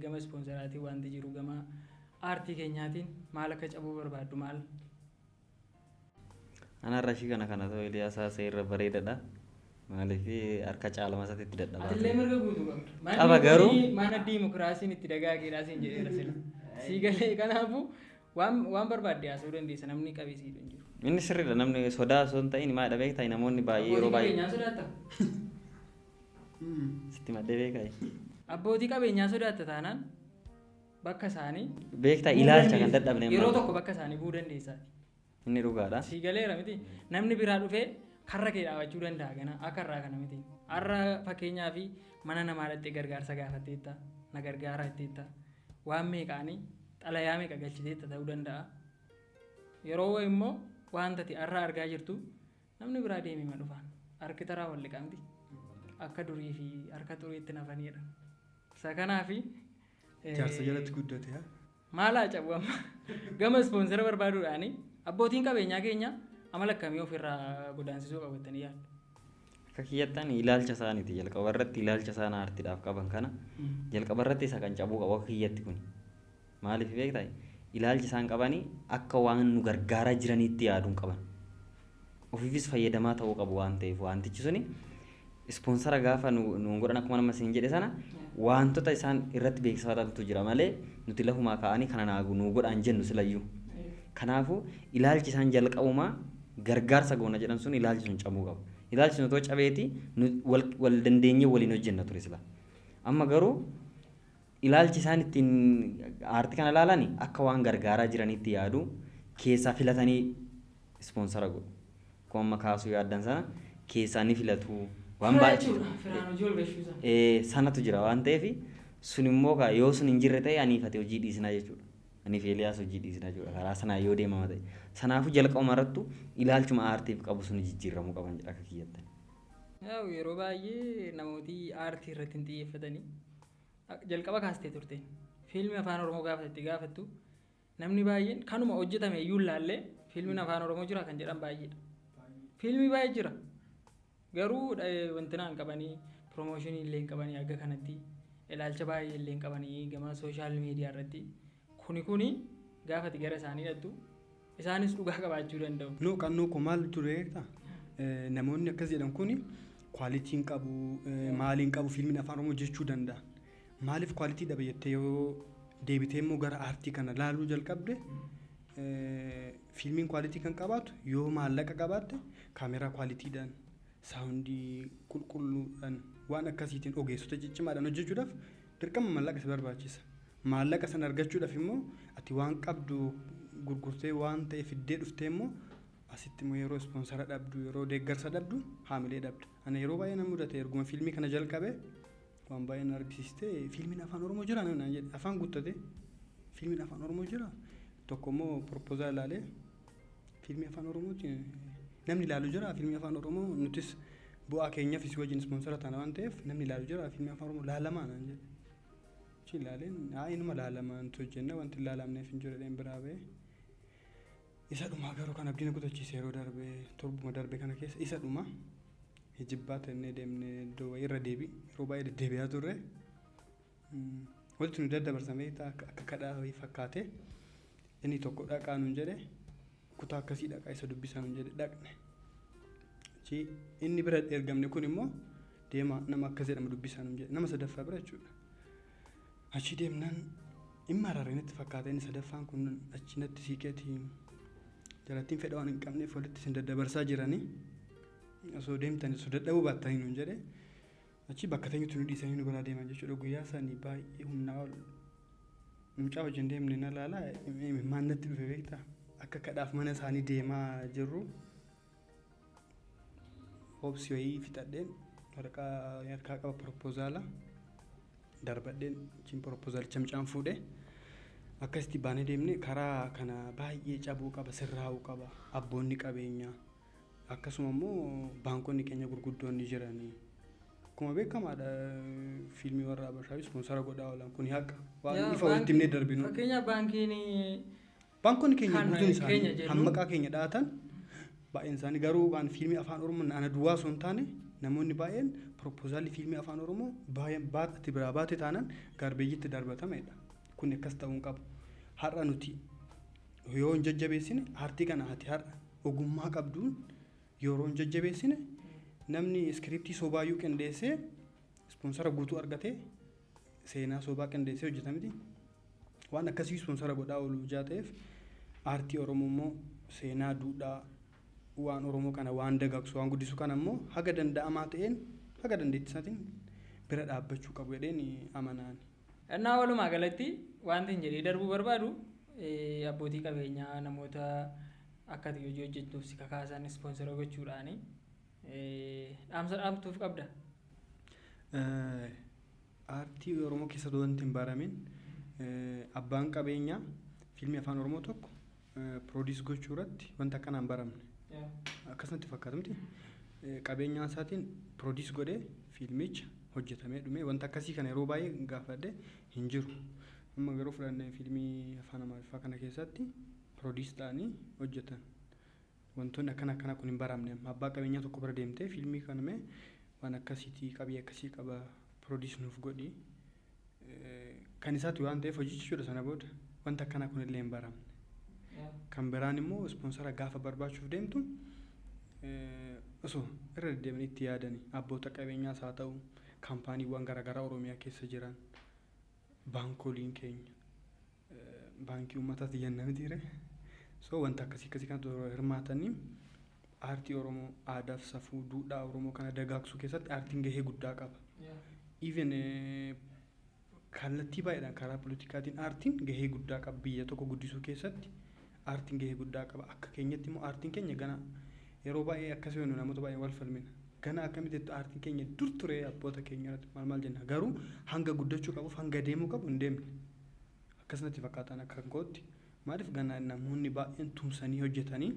gama sponsoraatiin wanti jiru, gama aartii keenyaatiin maal akka cabuu barbaaddu maal? Anarra ishii kana ta'uu Eliyaas haasa'e irra bareedadha. Maaliif harka caalama isaatti itti dadhabaa Atillee mirga guutuu qabda. Manni Qaba garuu- kuni mana diimokiraasiin itti dagaageedha siin jedheera sila. Sii galee? Kanaafuu waan barbaadde haasa'uu dandeessa, namni qabee siidhu hin jiru. Inni sirriidha, namni sodaa osoo hin ta'in maadha beektaa, namoonni baay'ee yeroo Abbootii baay'ee qabeenyaa sodaatta? Sitti maddee beekaa? Abbootii qabeenyaa sodaatta taanaan bakka isaanii Beektaa, bu'uu ilaalcha kan dandeessa. dadhabne Yeroo amma. tokko bakka isaanii bu'uu dandeessaati. Inni dhugaadha. Sii galeera miti? Namni biraa dhufee karra kee dhaabachuu danda'a gana akka irraa kana miti. Har'a fakkeenyaa fi mana namaa dhaqxee gargaarsa gaafatteetta, na gargaara jetteetta, waan meeqaanii xalayaa meeqa galchiteetta ta'uu danda'a. Yeroo wayii immoo wanta ati har'a argaa jirtu namni biraa deemee ma dhufaan harki taraa wal liqaa miti. Akka durii fi harka xuriitti nafanidha. Isa kanaafi Jaarsa jalatti guddate haa. Maal haa cabu amma gama sponsor barbaaduudhaani? Abbootiin qabeenyaa keenya amala akkamii ofirraa godaansisuu qabu jettanii yaaddu? Akka kiyyattaan ilaalcha isaaniiti, jalqaba irratti ilaalcha isaan aartiidhaaf qaban kana jalqaba irratti isa kan cabuu qabu akka kiyyatti kun. Maaliif beektaa, ilaalchi isaan qabanii akka waan nu gargaaraa jiraniitti yaaduun qaban. Ofiifis fayyadamaa ta'uu qabu waan ta'eef, wantichi suni sponsor gaafa nu godhan akkuma nama isin jedhe sana wantoota isaan irratti beeksifatantu jira malee nuti lafumaa ka'anii kana naa nu godhaan jennu silayyuu. Kanaafuu ilaalchi isaan jalqabumaa gargaarsa goona jedhan sun, ilaalchi sun cabuu qaba. Ilaalchi sun otoo cabeeti nu wal dandeenyee waliin hojjenna ture sila. Amma garuu ilaalchi isaan ittiin aartii kana ilaalan akka waan gargaaraa jiranitti yaadu, keessaa filatanii sponsor godhu. Akkuma amma kaasuu yaaddan sana keessaa ni filatu. Waan Fira baay'ee jechuudha. Firaan hojii ol gashuu sana. Sanatu jira waan ta'eef, sun immoo kaa yoo sun hin jirre ta'e aniif ati hojii dhiisnaa jechuudha. Aniif Eeliyaas hojii dhiisnaa jechuudha karaa sanaa yoo deemama ta'e. Sanaafuu jalqabuma irrattu ilaalchuma aartiif qabu sun jijjiiramuu qaban jedha akka kiyyatti. Yaa'u yeroo baay'ee namooti aartii irratti hin xiyyeeffatanii. Jalqaba kaastee turte. Fiilmii afaan Oromoo gaafa itti gaafattu namni baay'een kanuma hojjetame iyyuu hin laallee fiilmiin afaan Oromoo jira kan jedhan baay'eedha. Fiilmii baay'ee jira. Garuu wanti naan qabanii promotion illee hin qabanii, akka kanatti ilaalcha baay'ee illee hin qabanii gama social media irratti. Kuni gaafati gara isaanii dhattu isaanis dhugaa qabaachuu danda'u. No, qannoo koo, maal ture beektaa? Namoonni akkas jedhan kuni quality hin qabu, maali hin qabu fiilmiin afaan Oromoo jechuu danda'a. Maaliif quality dhabe jettee yoo deebitee immoo gara aartii kana laaluu jalqabde, fiilmiin quality kan qabaatu yoo maallaqa qabaatte, kaameraa qualitydhaan, sound qulqulluudhaan, waan akkasiitiin ogeessota ciccimaadhaan hojjechuudhaaf dirqama maallaqa si barbaachisa. Maallaqa sana argachuudhaaf immoo ati waan qabdu gurgurtee waan ta'e fiddee dhuftee immoo asitti immoo yeroo sponsor dhabdu, yeroo deeggarsa dhabdu, haamilee dhabdu. Ana yeroo baay'ee na mudate, erguma fiilmii kana jalqabe waan baay'ee na argisiiste. Fiilmiin afaan Oromoo jira naan jedhe, afaan guuttate, fiilmiin afaan Oromoo jira. Tokko immoo proposal ilaalee, fiilmii afaan Oromooti namni ilaalu jira, fiilmii afaan Oromoo nutis bu'aa keenyaaf isi wajjin sponsor taana waan ta'eef, namni ilaalu jira, fiilmii afaan Oromoo laalamaa naan jedhe. Achi ilaaleen, haa inuma laalama, nuti hojjenna, wanti hin laalamneef hin jiru jedheen biraa ba'e. Isa dhumaa garuu kan abdiin kutachiise yeroo darbe, torbuma darbe kana keessa isa dhuma hijibbaa tennee deemnee iddoo wayii irra deebi yeroo baay'ee deddeebi'aa turre. Wanti nu daddabarsan beektaa, akka kadhaa wayii fakkaate. Inni tokko dhaqaa nuun jedhe, kutaa akkasii dhaqaa isa dubbisaa nuun jedhe, dhaqne. Achi inni bira ergamne kun immoo deema nama akkas jedhamu dubbisaa nuun jedhe, nama sadaffaa bira jechuudha. Achi deemnaan dhimma araaree natti fakkaata, inni sadaffaan kun achi natti siiqeeti jalattiin fedha waan hin qabneef walitti isin daddabarsaa jiranii osoo deemtanii osoo dadhabuu baattanii nuun jedhe. Achi bakka teenyutti nu dhiisanii nu biraa deeman jechuudha. Guyyaa sanii baay'ee humnaa ol mucaa wajjin deemne na laala imimmaan natti dhufe beektaa, akka kadhaaf mana isaanii deemaa jirru obsi wayii fixadheen waraqaa harkaa qaba, proposal darbadheen achiin proposaalicha mucaan fuudhee akkasitti baanee deemne. Karaa kana baay'ee cabuu qaba, sirraa'uu qaba. Abboonni qabeenyaa akkasuma immoo baankonni keenya gurguddoonni jiranii akkuma beekamaadha, fiilmii warra Abashaa sponsor godhaa oolan. Kun haqa waan ifa walitti himnee darbinu. Fakkeenyaaf baankiin Baankonni keenya guutuun isaanii hammaqaa keenya dhaatan baay'een isaanii, garuu waan fiilmii Afaan Oromoo ana duwwaa osoo hin taane namoonni baay'een proposalli fiilmii Afaan Oromoo baay'een baatti biraa baate taanaan garbageitti darbatamedha. Kun akkas ta'uu hin qabu. Har'a nuti yoo hin jajjabeessine aartii kana, ati har'a ogummaa qabduun yeroo hin jajjabeessine, namni scriptii sobaayyuu qindeessee sponsor guutuu argatee seenaa sobaa qindeessee hojjeta miti. Waan akkasii sponsor godhaa oolu ijaa ta'eef, aartii Oromoo immoo seenaa, duudhaa waan Oromoo kana waan dagaagsu, waan guddisu kana immoo haga danda'amaa ta'een, haga dandeettii isaatiin bira dhaabbachuu qabu jedheen amanaan. Innaa walumaa galatti wanti hin jedhee darbuu barbaadu, abbootii qabeenyaa, namoota akka ati hojii hojjettuuf si kakaasan sponsor gochuudhaani dhaamsa dhaamtuuf qabda. Aartii Oromoo keessatti wanti hin baramin, abbaan qabeenyaa fiilmii Afaan Oromoo tokko produce gochuu irratti wanta akkanaa hin baramne. Akkasumatti fakkaata miti. Qabeenyaa isaatiin produce godhee fiilmicha hojjetamee dhume wanta akkasii kana yeroo baay'ee gaafadhe hin jiru. Amma garuu fudhannee fiilmii Afaan Amaariffaa kana keessatti produce ta'anii hojjetan. Wantoonni akkana akkana kun hin baramne. Abbaa qabeenyaa tokko bira deemtee fiilmii kana mee waan akkasiitii qabii akkasii qaba produce nuuf godhi. Kan isaati waan ta'eef hojii jechuudha, sana booda wanta akkanaa kun illee hin baramne. Kan biraan immoo sponsor gaafa barbaachuuf deemtu osoo irra deddeebiin itti yaadanii, abboota qabeenyaas haa ta'u, kaampaaniiwwan garaagaraa Oromiyaa keessa jiran, baankoliin keenya baankii uummataati jenna mitiire. So wanta akkasii akkasii kanatti hirmaatanii aartii Oromoo, aadaa fi safuu, duudhaa Oromoo kana dagaagsuu keessatti aartiin gahee guddaa qaba. Even kallattii baay'eedhaan karaa politikaatiin aartiin gahee guddaa qaba. Biyya tokko guddisuu keessatti aartiin gahee guddaa qaba. Akka keenyatti immoo aartiin keenya gana yeroo baay'ee akkasii jennu namoota baay'ee wal falmina. Gana akkamitti aartiin keenya dur ture, abboota keenya irratti maal maal jenna, garuu hanga guddachuu qabuuf hanga deemuu qabu hin deemne. Akkasumatti fakkaatan akka kootti. Maaliif gana namoonni baay'een tumsanii hojjetanii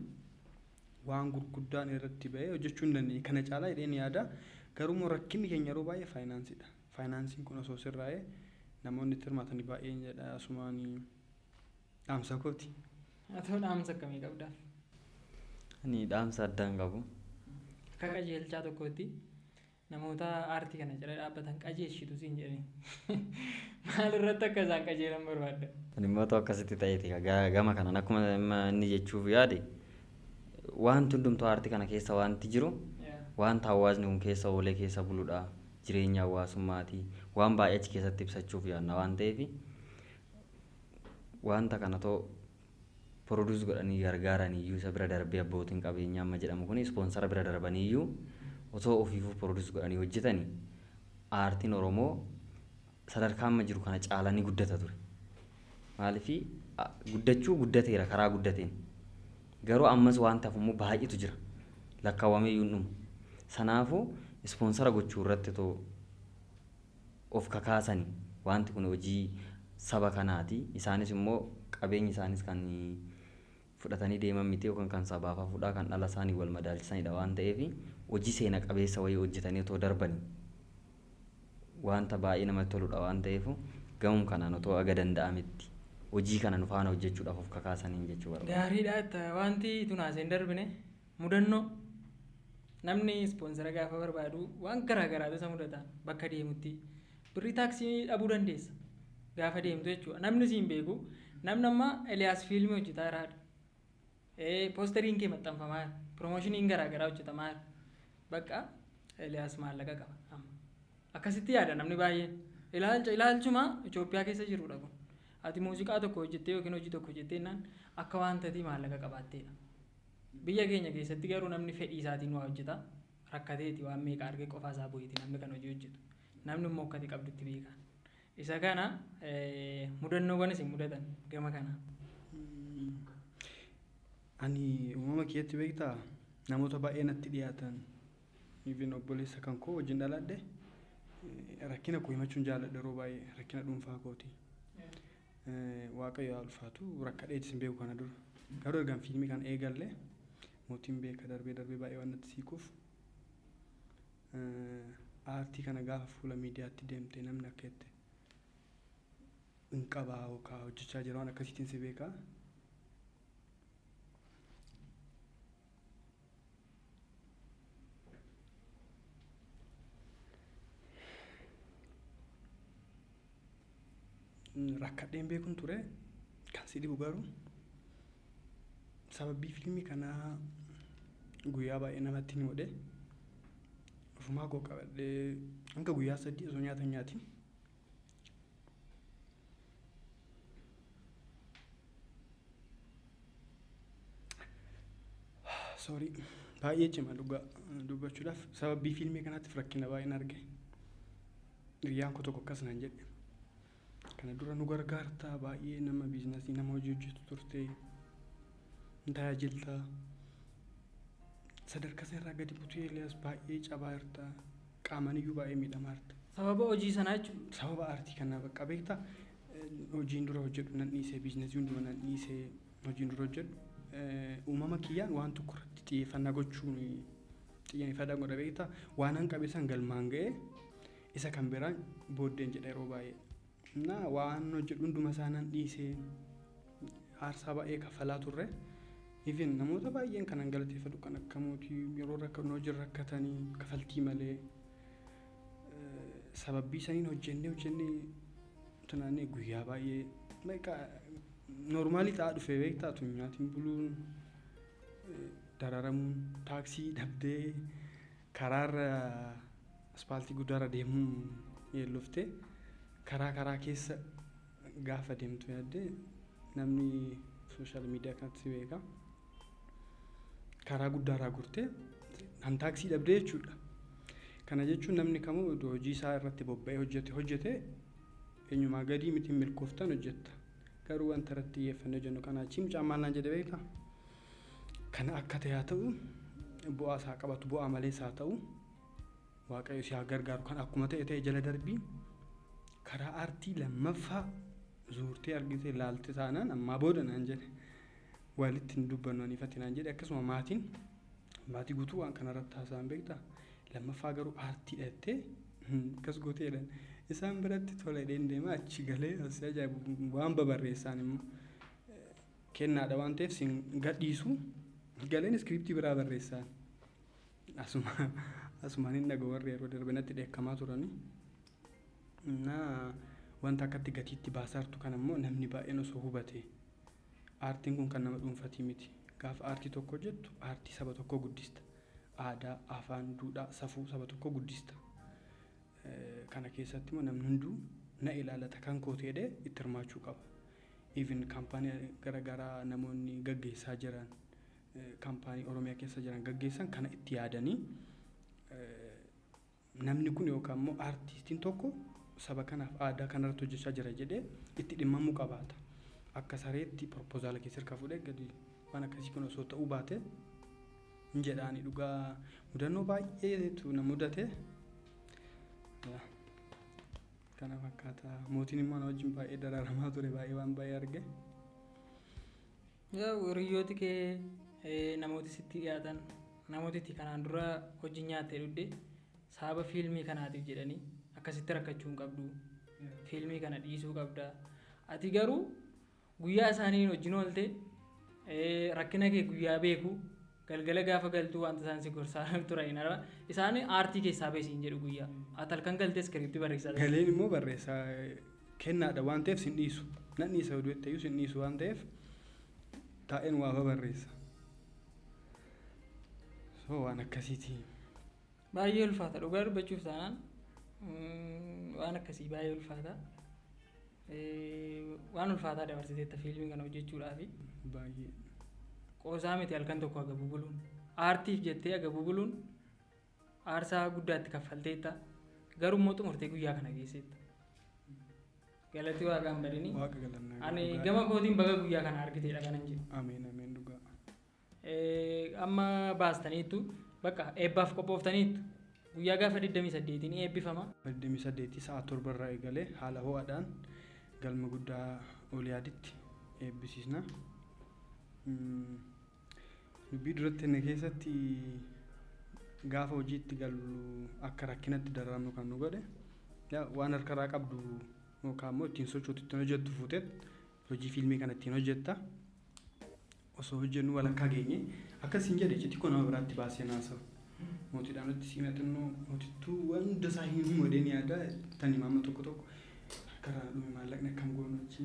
waan gurguddaan irratti bahee hojjechuu hin dandeenye kana caalaa jedheen yaada. Garuu immoo rakkinni keenya yeroo baay'ee faayinaansiidha. Faayinaansiin kun osoo sirraa'ee namoonni itti hirmaatanii baay'een jedha, asumaan dhaamsa kooti. Haa ta'u, dhaamsa akkamii qabdaaf? Ani dhaamsa addaa hin qabu. Akka qajeelchaa tokkootti namoota aartii kana cina dhaabbatan qajeelchitu siin jedhani. Maal irratti akka isaan qajeelan barbaadda? Ani immoo otoo akkasitti ta'eeti gama kanaan akkuma inni jechuuf yaade, wanti hundumtuu aartii kana keessa wanti jiru wanta hawaasni kun keessa oolee keessa buludha. Jireenya hawaasummaati. Waan baay'ee achi keessatti ibsachuuf yaadna waan ta'eef, wanta kana too produce godhanii gargaaraniyyuu, isa bira darbee abbootiin qabeenyaa amma jedhamu kun sponsor bira darbaniyyuu osoo ofiifuu produce godhanii hojjetanii, aartiin Oromoo sadarkaa amma jiru kana caalanii guddata ture. Maaliif guddachuu guddateera karaa guddateen. Garuu ammas waan hafu immoo baay'eetu jira. Lakkaawwamee iyyuu hin dhumu. Sanaafuu sponsor gochuu irratti otoo of kakaasanii, wanti kun hojii saba kanaati. Isaanis immoo qabeenyi isaanis kan fudhatanii deeman miti, yookaan kan sabaaf hafuudha, kan dhala isaanii wal madaalchisanidha waan ta'eef, hojii seena qabeessa wayii hojjetanii otoo darbanii wanta baay'ee namatti toludha waan ta'eef, gamum kanaan otoo aga danda'ametti hojii kana nu faana hojjechuudhaaf of kakaasaniin jechuu barbaada. Gaariidha. Wanti tunaas hin darbine mudannoo namni sponsor gaafa barbaadu waan garaa garaatu isa mudata. Bakka deemutti birrii taaksii dhabuu dandeessa gaafa deemtu jechuudha. Namni siin beeku Namni amma Eliyaas fiilmii hojjetaa jiraadha. Poosteriin kee maxxanfamaa jira. Piroomoshiniin garaagaraa hojjetamaa jira. Bakka Eliyaas maallaqa qaba amma. Akkasitti yaada namni baay'een. Ilaalcha ilaalchuma Itoophiyaa keessa jirudha kun. Ati muuziqaa tokko hojjettee yookiin hojii tokko hojjettee jennaan akka waan tatii maallaqa qabaatteedha. Biyya keenya keessatti garuu namni fedhii isaatiin waa hojjeta. Rakkateeti waan meeqa argee qofaa isaa bu'eeti namni kan hojii hojjetu. Namni immoo akkati qabdutti beeka. Isa kana mudannoowwan isin mudatan gama kana. Ani uumama kiyyatti beektaa, namoota baay'ee natti dhiyaatan, even obboleessa kan koo wajjin dhaladhe, rakkina koo himachuun jaalladha yeroo baay'ee, rakkina dhuunfaa kooti. Waaqayyo haa ulfaatu, rakkadheetis hin beeku kana dura. Garuu ergaan fiilmii kana eegalle, mootiin beeka, darbee darbee baay'ee waan natti siiquuf, aartii kana gaafa fuula miidiyaatti deemte namni akka itti hin qabaa yookaan hojjechaa jira waan akkasiitiin si beekaa. Rakkadheen beekuun ture. Kan si dhibu garuu sababii fiilmii kanaa guyyaa baay'ee namatti ni godhe, ofumaa koo qabadhee hanga guyyaa 3 osoo nyaata hin nyaatin. Sorry, baay'ee cima dhugaa dubbachuudhaaf. Sababii fiilmii kanaatiif rakkina baay'een arge. Hiriyyaan koo tokko akkas naan jedhe. Kana dura nu gargaartaa, baay'ee nama biizinasii, nama hojii hojjetu turte, hin tajaajiltaa. Sadarkaa sana irraa gadi butuu Eeliyaas, baay'ee cabaa jirta, qaamaan iyyuu baay'ee miidhamaa jirta. Sababa hojii sanaa jechuudha. Sababa aartii kanaa bakka beektaa, hojiin dura hojjedhu nan dhiisee, biizinasii hunduma nan dhiisee, hojiin dura hojjedhu, uumama kiyyaan waan tokko irratti xiyyeeffannaa gochuun xiyyeeffannaa godha beektaa, waan an qabe san galmaan ga'ee isa kan biraan booddeen jedha yeroo baay'ee. Na waan hojjedhu hunduma isaa nan dhiisee, aarsaa baay'ee kaffalaa turre. Even namoota baay'een kanan galateeffadhu kan akka mootii yeroo rakkannoo hojii rakkatanii kafaltii malee sababbii saniin hojjennee hojjennee tunaannee guyyaa baay'ee noormaalii ta'aa dhufe beektaa, tun nyaatiin buluun, dararamuun, taaksii dhabdee karaarra aspaaltii guddaarra deemuun yeelloftee karaa keessa gaafa deemtu yaaddee, namni social media kanatti si beeka. Karaa guddaarraa gortee kan taaksii dhabdee jechuudha. Kana jechuun namni kamuu iddoo hojii isaa irratti bobba'ee hojjete eenyumaa gadii miti, milkooftan hojjetta. Garuu wanta irratti xiyyeeffannee hojjennu kana achii mucaan maal naan jedhe beektaa? Kana akka ta'e haa ta'u, bu'aa isaa qabatu, bu'aa malees haa ta'u, Waaqayyo si haa gargaaru, kan akkuma ta'e ta'e jala darbii, karaa aartii lammaffaa zuurtee argite laalte taanaan ammaa booda naan jedhe walitti hin dubbannu aniifatti naan jedhe. Akkasuma maatiin maatii guutuu waan kanarratti haasa'an beektaa, lammaffaa garuu aartiidha jettee akkas gootee jedhan. Isaan biratti tola jedheen deema, achi galee as ajaa'ibu waan babarreessaan immoo kennaadha waan ta'eef sin gadhiisu, galeen iskiriiptii biraa barreessaan asuma asumaan hin dhaga'u. Warri yeroo darbe natti dheekkamaa turani. Na wanta akkatti gatiitti baasaartu kan ammoo namni baay'een osoo hubate, aartiin kun kan nama dhuunfatii miti. Gaafa aartii tokko hojjettu aartii saba tokkoo guddista. Aadaa, afaan, duudhaa, safuu saba tokkoo guddista. Kana keessatti immoo namni hunduu na ilaalata, kan kooti jedhee itti hirmaachuu qaba. Even kaampaanii garaagaraa namoonni gaggeessaa jiran, kaampaanii Oromiyaa keessa jiran gaggeessan kana itti yaadanii, namni kun yookaan immoo aartistiin tokko saba kanaaf aadaa kanarratti hojjechaa jira jedhee itti dhimmamuu qabaata. Akka sareetti proposal keessa harkaa fuudhee gadi waan akkasii kun osoo ta'uu baate hin jedhaani. Dhugaa mudannoo baay'eetu na mudate. Kana fakkaata. Mootiin immoo na wajjin baay'ee dararamaa ture, baay'ee waan baay'ee arge. Hiriyooti kee, namooti sitti dhiyaatan, namooti itti kanaan dura hojii nyaattee dhugde sababa fiilmii kanaatiif jedhanii akkasitti rakkachuu hin qabdu. Fiilmii kana dhiisuu qabda. Ati garuu guyyaa isaanii wajjin oolte, rakkina kee guyyaa beeku, galgala gaafa galtuu wanta isaan si gorsaa turan isaan aartii keessaa beesiin jedhu guyyaa. Ati halkan galtee iskiriiptii barreessaa. Galeen immoo barreessaa, kennaadha waan ta'eef sin dhiisu. Nan dhiisa oduu itti sin dhiisu waan ta'eef taa'een waa babarreessa. So waan akkasiiti. Baay'ee ulfaata dhugaa dubbachuuf taanaan waan akkasii baay'ee ulfaata. Waan ulfaataa dabarsiteetta fiilmii kana hojjechuudhaafi. Baay'ee. Qoosaa miti halkan tokko aga bubuluun. Aartiif jettee aga bubuluun aarsaa guddaatti kaffalteetta. Garuu immoo xumurtee guyyaa kana geesseetta. Galatii waaqaan badini. Waaqa galannaa. Ani gama kootiin baga guyyaa kana argiteedha kanan jedhu. Ameen ameen dhugaa. Amma baastaniittu bakka eebbaaf qophooftaniittu guyyaa gaafa 28 ni eebbifama. 28 sa'a 7 irraa eegalee haala ho'aadhaan galma guddaa Oliyaaditti eebbisiisna. Dubbii duratti inni keessatti gaafa hojiitti gallu akka rakkinatti dararamnu kan nu godhe waan harkarraa qabdu yookaan immoo ittiin sochootu ittiin hojjettu fuutee hojii fiilmii kana ittiin hojjetta. Osoo hojjennu walakkaa geenye akkasiin jedhe iccitii koo nama biraatti baasee naasa'u. Mootiidhaan nutti simaxinnoo mootittuu waan hunda isaa hin himu jedheen yaada tan himaama tokko tokko harkarraa dhume maallaqni akkam goonu achi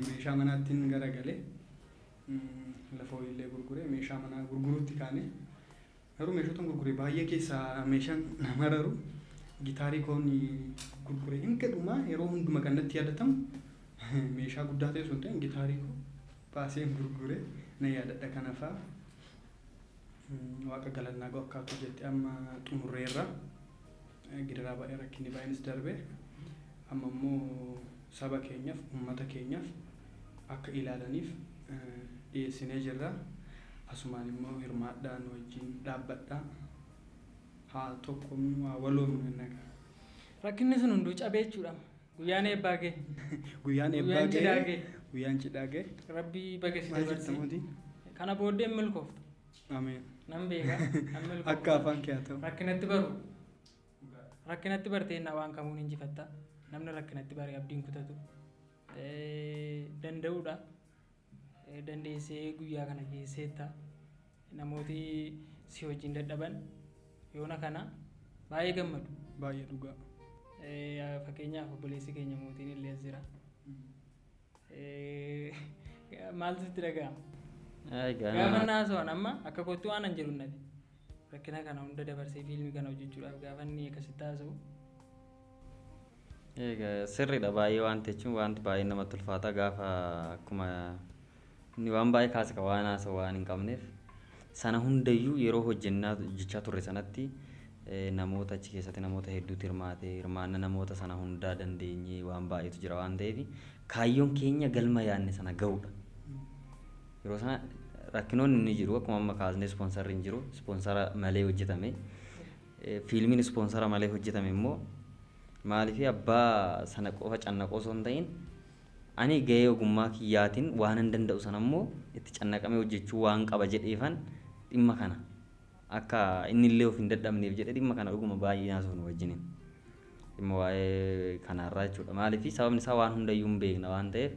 meeshaa manaattiin garagalee lafa wayiillee gurguree meeshaa manaa gurguruutti kaane. Garuu meeshota gurgure baay'ee keessaa meeshaan nama raru gitaarii koon gurgure hin gadhumaa yeroo hunduma kan natti yaadatamu meeshaa guddaa ta'e sun ta'e gitaarii koo baasee gurgure na yaadadha kanafaa. Waaqa galannaa ga'u akkaatu jette amma xumurreerra. Gidiraa baay'ee rakkinni baay'eenis darbe. Amma immoo saba keenyaaf uummata keenyaaf akka ilaalaniif dhiyeessinee jirra. Asumaan immoo hirmaadhaan wajjin dhaabbadhaa. Haa tokkomnu haa waloomnu jenna. Rakkinni sun hunduu cabee jechuudha. Guyyaan eebbaa ga'e. Guyyaan eebbaa ga'e. Guyyaan cidhaa ga'e. Rabbii baga si Maal jetta dabarse. mootii? Kana booddee milkoofta. Ameen. Nan beeka. Nan milkoofta. Akka afaan kee haa ta'u. Rakkinatti baru. Rakkinatti bartee waan kamuun injifatta. Namni rakkinatti bare abdiin kutatu. Danda'uudha. Dandeessee guyyaa kana geesseetta. Namooti si wajjin dadhaban yoona kana baay'ee gammadu. Baay'ee dhugaa. Fakkeenyaaf obboleessi keenya mootiin illee as jira. Maaltu sitti dhaga'ama? Gaafa naasa'an amma akka kottu waan an jedhu nabi. Rakkina kana hunda dabarsee fiilmii kana hojjechuudhaaf gaafa inni akkasitti haasa'u. Egaa sirriidha baay'ee wanti jechuun wanti baay'ee namatti ulfaata gaafa akkuma inni waan baay'ee kaase ka waan haasa'u waan hin qabneef sana hundayyuu yeroo hojjennaa hojjechaa turre sanatti namoota achi keessatti namoota hedduutu hirmaate hirmaanna namoota sana hundaa dandeenyee waan baay'eetu jira waan ta'eef kaayyoon keenya galma yaadne sana ga'uudha. Yeroo sana rakkinoonni ni jiru akkuma amma kaasnee ispoonsarri hin jiru ispoonsara malee hojjetame fiilmiin ispoonsara malee hojjetame immoo maaliif abbaa sana qofa cannaqoo osoo hin ta'in ani gahee ogummaa kiyyaatiin waan hin danda'u sana immoo itti cannaqamee hojjechuu waan qaba jedheefan dhimma kana akka inni illee of hin dadhabneef jedhee dhimma kana dhuguma baay'ee naasofnu wajjiniin dhimma waa'ee kanaarraa jechuudha. Maaliif sababni isaa waan hundayyuu hin beekna waan ta'eef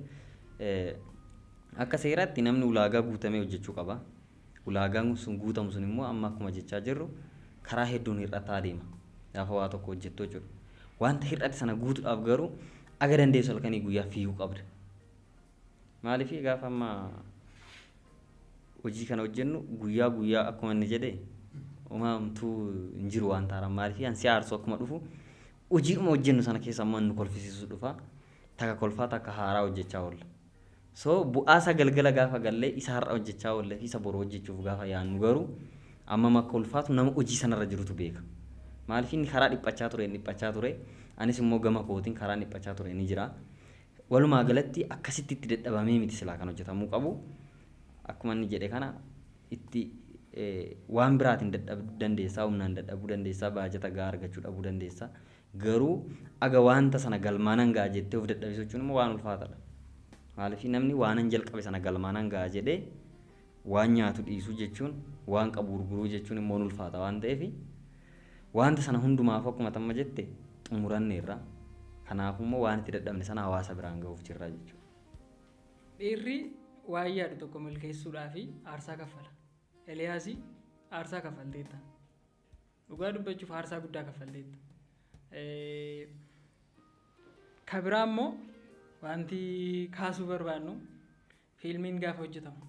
akka seeraatti namni ulaagaa guutamee hojjechuu qaba. Ulaagaan sun guutamu sun immoo amma akkuma jechaa jirru karaa hedduun hir'ataa deema. Gaafa waa tokko hojjettu jechuudha. Wanta hir'ate sana guutuudhaaf garuu aga dandeessu halkanii guyyaa fiiguu qabda. Maaliif gaafa amma hojii kana hojjennu guyyaa guyyaa akkuma inni jedhe uumamtuu hin jiru waan taaraan maaliif ansi aarsu akkuma dhufu hojiidhuma hojjennu sana keessa ammoo nu kolfisiisu dhufa takka kolfaa takka haaraa hojjechaa oolla. So bu'aa isaa galgala gaafa gallee isa har'a hojjechaa oolle fi isa boru hojjechuuf gaafa yaadnu garuu amma akka ulfaatu nama hojii sanarra jirutu beeka. Maaliif inni karaa dhiphachaa ture inni dhiphachaa ture anis immoo gama kootiin karaa dhiphachaa ture ni jira. Walumaa galatti akkasitti itti dadhabamee miti silaa kan hojjetamuu qabu. Akkuma inni jedhe kana itti waan biraatiin dadhabuu dandeessaa humnaan dadhabuu dandeessaa baajata gahaa argachuu dhabuu dandeessaa. Garuu aga wanta sana galmaanan ga'a jettee of dadhabsiisuu jechuun immoo waan ulfaataadha. Maaliif namni waanan jalqabe sana galmaanan ga'a jedhee waan nyaatu dhiisuu jechuun waan qabu gurguruu jechuun immoo ulfaata waan ta'eef wanta sana hundumaaf akkuma tamma jette xumuranneerra. Kanaafuu immoo waan itti dadhabne sana hawaasa biraan gahuuf jirra jechuudha. Dhiirri waan yaadu tokko milkeessuudhaaf aarsaa kaffala. Eliyaas aarsaa kaffalteetta. Dhugaa dubbachuuf aarsaa guddaa kaffalteetta. Ka biraa immoo Wanti kaasuu barbaannu, fiilmiin gaafa hojjetamu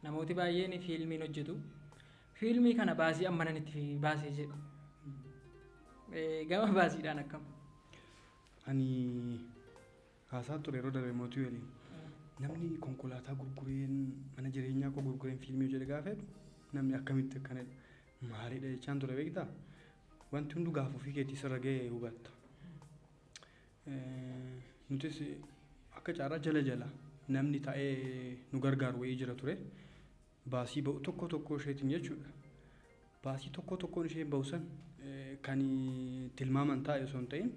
namooti baay'een fiilmiin hojjetu. Fiilmii kana baasii ammanan itti baasee jedhu. Gama baasiidhaan akkam? Ani haasaa ture yeroo darbe Mootii waliin. Namni konkolaataa gurgureen, mana jireenyaa koo gurgureen fiilmii hojjedhe gaafa jedhu, namni akkamitti akkanadha, maalidha jechaan ture beektaa? Wanti hundu gaafa ofii keetii sirra ga'e hubatta. Nutis akka carraa jala jala namni taa'ee nu gargaaru wayii jira ture. Baasii ba'u tokko tokko isheetiin jechuudha. Baasii tokko tokkoon ishee ba'u san kan tilmaaman taa'e osoo hin ta'in,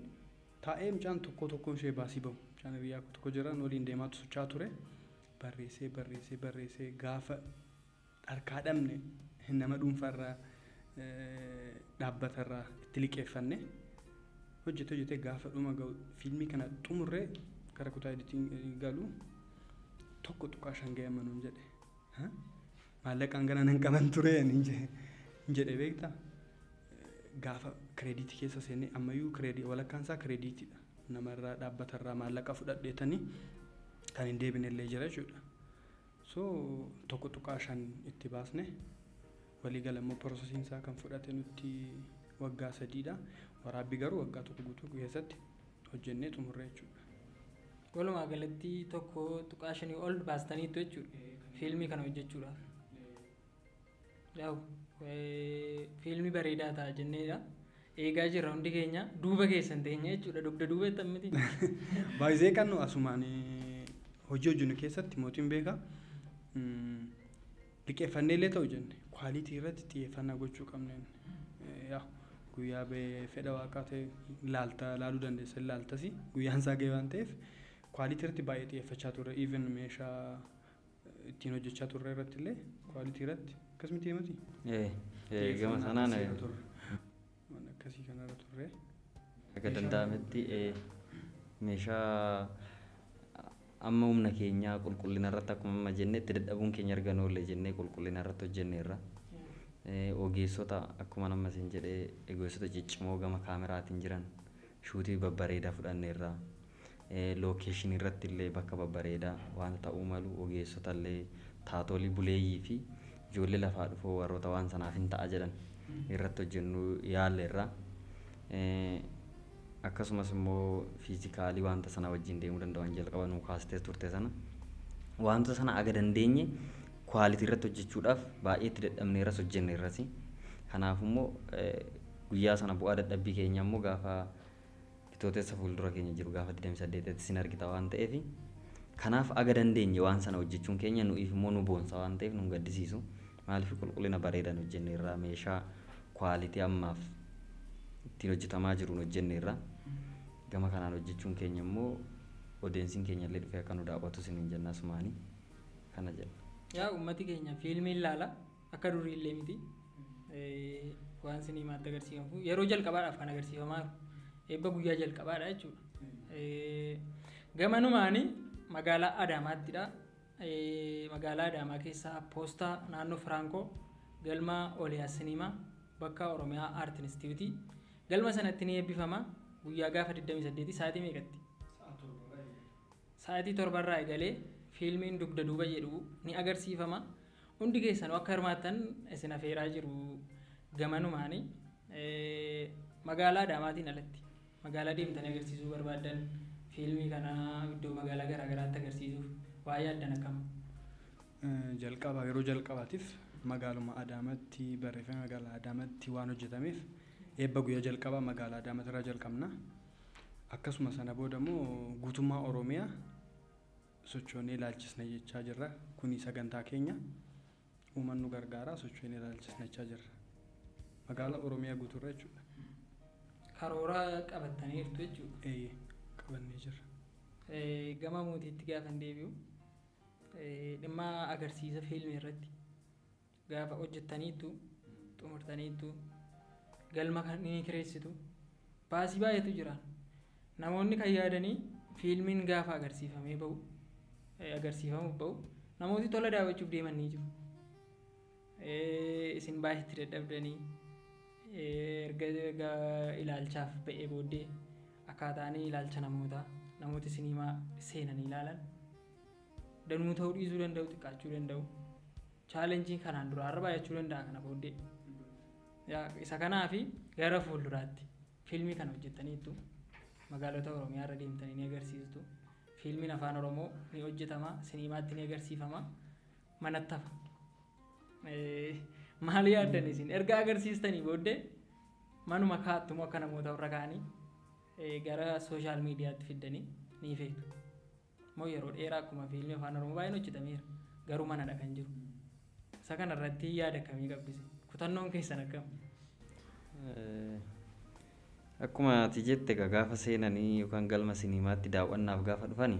taa'ee mucaan tokko tokkoon ishee baasii ba'u. Mucaan hiriyaa tokko jiran waliin deemaa socho'aa ture. Barreessee, barreessee, barreessee, gaafa harkaa dhabne nama dhuunfaarraa, dhaabbatarraa itti liqeeffanne hojjete. Hojjete, gaafa dhuma ga'u, fiilmii kana xumurree gara kutaa editing galu, 1.5 ga'e manuun jedhe. Maallaqaan kana nan qaban ture jedhe beektaa? Gaafa kireeditii keessa seennee, ammayyuu kireedii walakkaan isaa kireediitiidha. Namarraa, dhaabbatarraa maallaqa fudhadheetanii kan hin deebine illee jira jechuudha. So 1.5 itti baasne. Waliigala immoo processiin isaa kan fudhate nutti waggaa 3dha. Waraabbii garuu waggaa tokko guutuu keessatti hojjennee xumurre jechuudha. Walumaa galatti 1.5 ol baastaniitu jechuudha fiilmii kana hojjechuudhaaf. Yaa'u, fiilmii bareedaa ta'a jenneedha. Eegaa jirra, hundi keenya duuba keessan teenya jechuudha. Dugda duuba jettan miti. Baay'ee kan nu asumaan hojii hojjennu keessatti Mootiin beekaa, liqeeffannee illee ta'u jenne quality irratti xiyyeeffannaa gochuu qabna. Yaa, guyyaa ba'ee fedha waaqaa ta'e laalta, laaluu dandeessa, laaltasi guyyaan isaa ga'e waan ta'eef quality irratti baay'ee xiyyeeffachaa turre. Even meeshaa ittiin hojjechaa turre irratti illee quality irratti akkasumatti miti. Gama sanaan Waan akkasii kanarra turre. Akka danda'ametti meeshaa amma humna keenyaa qulqullina irratti, akkuma amma jenne, itti dadhabuun keenya erga oolle jennee qulqullina irratti hojjenneerra. Ogeessota, akkuma nama isin jedhee, ogeessota ciccimoo gama kaameraatiin jiran shootii babbareedaa fudhanneerra. Locationii irratti illee bakka babbareedaa waan ta'uu malu, ogeessota illee, taatolii buleeyyii fi ijoollee lafaa dhufoo warroota waan sanaaf hin ta'a jedhan irratti hojjennuu yaalleerra. Akkasumas immoo physicalii wanta sana wajjin deemuu danda'an jalqaba nuu kaastee turte sana, wanta sana aga dandeenye quality irratti hojjechuudhaaf baay'ee itti dadhabneerras, hojjenneerras. Kanaaf immoo guyyaa sana bu'aa dadhabbii keenya immoo gaafa Bitootessa fuuldura keenya jiru gaafa 28 sin argita waan ta'eef, kanaaf aga dandeenye waan sana hojjechuun keenya nu'iif immoo nu boonsa waan ta'eef nu gaddisiisu. Maaliif, qulqullina bareedan hojjenneerra, meeshaa quality ammaaf ittiin hojjetamaa jiruun hojjenneerra. Gama kanaan hojjechuun keenya immoo audienceiin keenya illee dhufee akka nu daawwatu isiniin jenna, asumaanii kana jenna. Yaa, uummati keenya fiilmii ilaala, akka durii illee miti. Waan siniimaatti agarsiifamu yeroo jalqabaadhaaf kan agarsiifamaa jiru eebba guyyaa jalqabaadha jechuudha. Gamanumaani magaalaa Adaamaattidha. Magaalaa Adaamaa keessaa Poostaa naannoo Firaankoo, galma Oliyaas Siniimaa, bakka Oromiyaa Art Institute, galma sanatti ni eebbifama guyyaa gaafa 28. Sa'aatii meeqatti? Sa'aatii 7rraa eegalee fiilmiin Dugda Duuba jedhu ni agarsiifama. Hundi keessanuu akka hirmaattan isin afeeraa jiru gamanumaani. Magaalaa Adaamaatiin alatti magaalaa deemtanii agarsiisuu barbaaddan, fiilmii kana iddoo magaalaa garaa garaatti agarsiisuuf waa yaaddan akkam? Jalqaba, yeroo jalqabaatiif magaaluma Adaamaatti barreeffame, magaalaa Adaamaatti waan hojjetameef eebba guyyaa jalqabaa magaalaa Adaamaatti irraa jalqabna. Akkasuma sana booda immoo guutummaa Oromiyaa sochoonee ilaalchisna jechaa jirra. Kuni sagantaa keenya, uuman nu gargaara, sochoonee ilaalchisna jechaa jirra. Magaalaa Oromiyaa guutuurra jechuudha. Karoora qabattaniirtu jechuudha. Eeyyee, qabannee jirra. Gama Mootiitti gaafa deebi'u, dhimma agarsiisa fiilmii irratti gaafa hojjettaniittu xumurtaniittu galma kan ni kireessitu, baasii baay'eetu jira. Namoonni kan yaadanii fiilmiin gaafa agarsiifamee bahu, agarsiifamuuf bahu, namooti tola daawwachuuf deeman ni jiru. Isin baay'eetti dadhabdanii erga ilaalchaaf ba'ee booddee akkaataan ilaalcha namootaa Namooti siniimaa seenanii ilaalan danuu ta'uu dhiisuu danda'u, xiqqaachuu danda'u. Challengeiin kanaan dura har'a baay'achuu danda'a kana booddee. Isa kanaafi gara fuulduraatti fiilmii kana hojjettaniittu, magaalota Oromiyaa irra deemtanii ni agarsiistu. Fiilmiin Afaan Oromoo ni hojjetama, siniimaatti ni agarsiifama, manatti hafa. Maal yaaddan isin? Erga agarsiistanii booddee manuma kaa'attumoo akka namoota warra kaanii gara social mediatti fiddanii ni feetu? Moo yeroo dheeraa akkuma fiilmii Afaan Oromoo baay'een hojjetameera, garuu manadha kan jiru. Isa kana irratti yaada akkamii qabdu isin? Kutannoon keessan akkam? Akkuma ati jette egaa, gaafa seenanii yookaan galma siniimaatti daawwannaaf gaafa dhufani,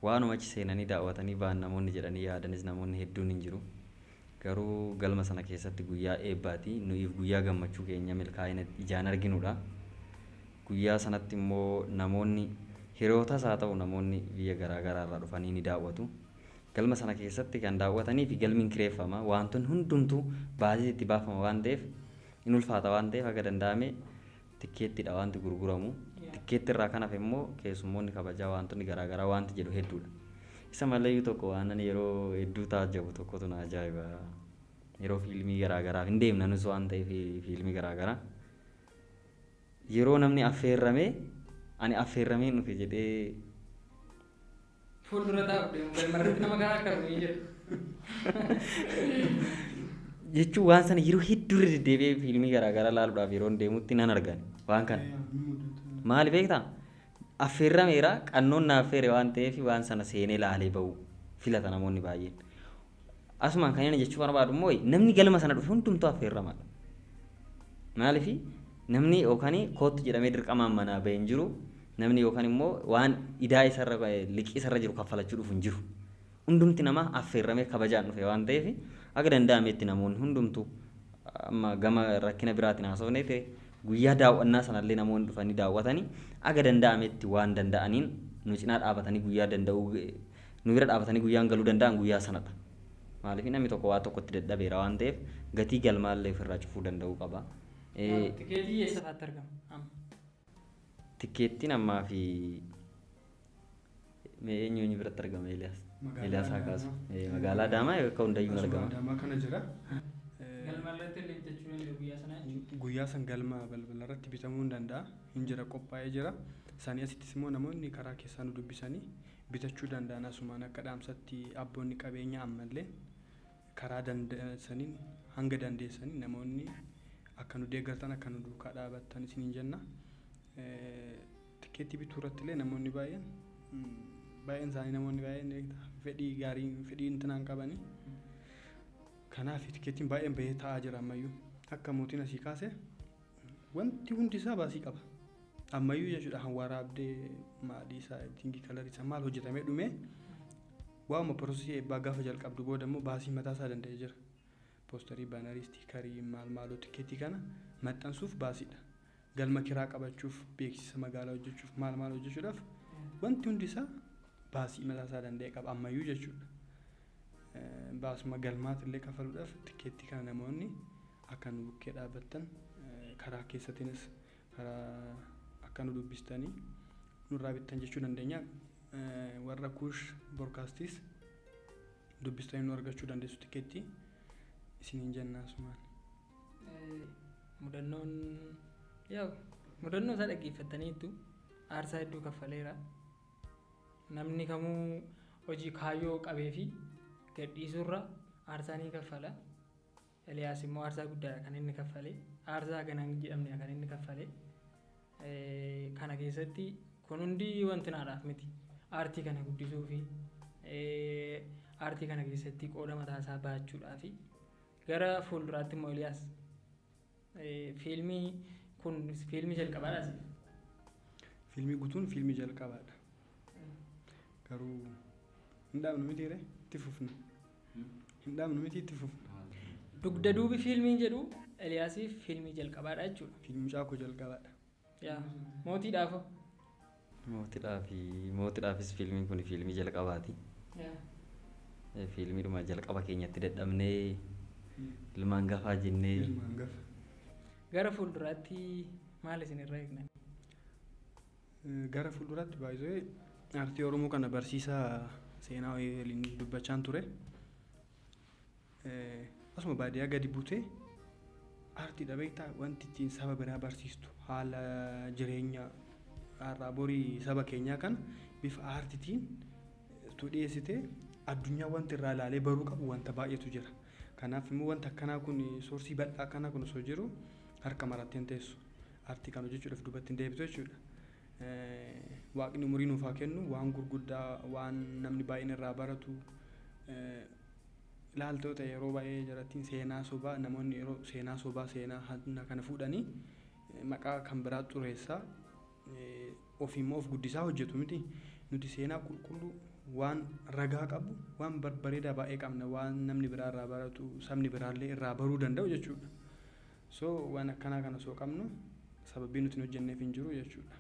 waanuma achi seenanii daawwatanii ba'an namoonni jedhanii yaadanis namoonni hedduun hin jiru. Garuu galma sana keessatti guyyaa eebbaati. Nuyiif guyyaa gammachuu keenya milkaa'ina ijaan arginudha. Guyyaa sanatti immoo namoonni hiriyootas haa ta'u, namoonni biyya garaa garaa irraa dhufanii ni daawwatu. Galma sana keessatti kan daawwatanii fi galmi hin kireeffama. Wantoonni hundumtuu baasii itti baafama waan ta'eef, in ulfaata waan ta'eef, haga danda'ame tikkeettiidha wanti gurguramu. Tikkeetti irraa kan hafe immoo keessummoonni kabajaa, wantoonni garaa garaa wanti jedhu hedduudha. Isa maleeyyuu tokko waan ani yeroo hedduu taajjabu tokkotu na ajaa'iba. Yeroo fiilmii garaa garaaf hin deemna nus waan ta'eef, fiilmii garaa garaa. Yeroo namni affeerramee, "Ani affeerrameen dhufe" jedhee fuuldura taa'u deemu, galmarratti nama gahaa akka ni jira. Jechuun waan sana yeroo hedduu irra deddeebi'ee fiilmii garaa garaa ilaaluudhaaf yeroo deemutti nan argan waan kana. Maali beektaa? Affeerrameera, qannoon na affeere waan ta'eef, waan sana seenee laalee bahu filata namoonni baay'een. Asumaan kan inni jechuu barbaadu immoo, namni galma sana dhufe hundumtuu affeerramaadha. Maaliif? Namni yookaan kootu jedhamee dirqamaan manaa bahee hin jiru. Namni yookaan immoo waan idaa isarra, liqii isarra jiru kaffalachuu dhufu hin jiru. Hundumti namaa affeerramee kabajaan dhufe waan ta'eef, akka danda'ametti namoonni hundumtuu, amma gama rakkina biraatiin haasofnee ta'e, guyyaa daawwannaa sanallee namoonni dhufanii daawwatanii akka danda'ametti waan danda'aniin nu cinaa dhaabatanii, guyyaa danda'uu nu bira dhaabatanii guyyaan galuu danda'an guyyaa sanadha. Maaliif? Namni tokko waa tokkotti dadhabeera waan ta'eef, gatii galmaallee ofirraa cufuu danda'uu qaba. Tikeetii eessa fa'aatti argama amma? Tikkeettiin ammaa fi mee eenyu eenyu biratti argama, Eeliyaas? Eeliyaas haa kaasu. Magaalaa Adaamaa bakka hundayyuu Asuma argama. Adaamaa kana jira. Galma irratti illee bitachuu danda'u guyyaa sanaa jechuudha. Guyyaa san galma balbala irratti bitamuu hin danda'a. Hin jira, qophaa'ee jira. Isaanii asittis immoo namoonni karaa keessaa nu dubbisanii bitachuu danda'an. Asumaan akka dhaamsatti, abboonni qabeenya ammallee karaa dandeessaniin, hanga dandeessanii namoonni akka nu deeggartan, akka nu duukaa dhaabattan isiniin jenna. Tikkeettii bituu irratti illee namoonni baay'een, baay'een isaanii, namoonni baay'een fedhii gaarii, fedhii intinaan qabanii. Kanaaf tikkeettiin baay'een bahee taa'aa jira ammayyuu. Akka mootiin asii kaase, wanti hundi isaa baasii qaba. Ammayyuu jechuudha, waraabdee maalii isaa, editingii, colorii isaa maal hojjetamee dhumee, waa'uma processii eebbaa gaafa jalqabdu booda immoo baasii mataa isaa danda'ee jira. Posterii, bannerii, stickerii, maal maaloo, tikkeettii kana maxxansuuf baasiidha. Galma kiraa qabachuuf, beeksisa magaalaa hojjechuuf, maal maal hojjechuudhaaf, wanti hundi isaa baasii mataa isaa danda'e qaba ammayyuu jechuudha. Baasuma galmaati illee kafaluudhaaf tikkeettii kana namoonni akka nu bukkee dhaabbattan, karaa keessatiinis karaa akka nu dubbistanii nurraa bittan jechuu dandeenya. Warra Kuush Broadcastiis dubbistanii nu argachuu dandeessu tikkeettii isiniin jenna asumaan. Mudannoon, yaa, mudannoo isaa dhaggeeffattaniittu, aarsaa hedduu kaffaleera. Namni kamuu hojii kaayyoo qabee fi gadhiisuurra aarsaa ni kaffala. Eliyaas immoo aarsaa guddaadha kan inni kaffale. Aarsaa gana hin jedhamne kan inni kaffale. Kana keessatti kun hundi wanti naadhaaf miti. Aartii kana guddisuu fi aartii kana keessatti qooda mataa isaa baachuudhaa fi gara fuulduraatti immoo Eliyaas, fiilmii kun fiilmii jalqabaadha. Fiilmii guutuun fiilmii jalqabaadha. Garuu hin dhaabnu miti ree, itti fufna. Hin dhaabnu miti, itti fufna. Dugda duubi fiilmiin jedhu Eliyaasiif fiilmii jalqabaadha jechuudha. Fiilmii mucaa koo jalqabaadha. Yaa, mootiidhaafoo? Mootiidhaafis fiilmiin kun fiilmii jalqabaati. Fiilmiidhuma jalqaba keenyatti dadhabnee ilmaan gafaa jennee. Ilmaan gafa. Gara fuulduraatti maal isin irraa eegna? Gara fuulduraatti baay'ee aartii Oromoo kana barsiisaa seenaa waliin dubbachaan ture. Asuma baadiyyaa gadi buutee aartiidha beektaa, wanti ittiin saba biraa barsiistu, haala jireenya har'aa borii saba keenyaa kana bifa aartiitiin utuu dhiyeessitee addunyaa wanti irraa ilaalee baruu qabu wanta baay'eetu jira. Kanaaf immoo wanta akkanaa kun, source bal'aa akkanaa kun osoo jiru harka marattee hin teessu. Aartii kana hojjechuudhaaf duubatti hin deebitu jechuudha. Waaqni umurii nuuf haa kennu, waan gurguddaa, waan namni baay'een irraa baratu. Ilaaltoota yeroo baay'ee jarattiin seenaa sobaa, namoonni yeroo seenaa sobaa, seenaa hanna kana fuudhanii maqaa kan biraa xureessaa, ofiimmoo of guddisaa hojjetu miti. Nuti seenaa qulqulluu, waan ragaa qabu, waan babbareedaa baay'ee qabna, waan namni biraa irraa baratu, sabni biraallee irraa baruu danda'u jechuudha. So waan akkanaa kana osoo qabnu sababii nuti hin hojjenneef hin jiru jechuudha.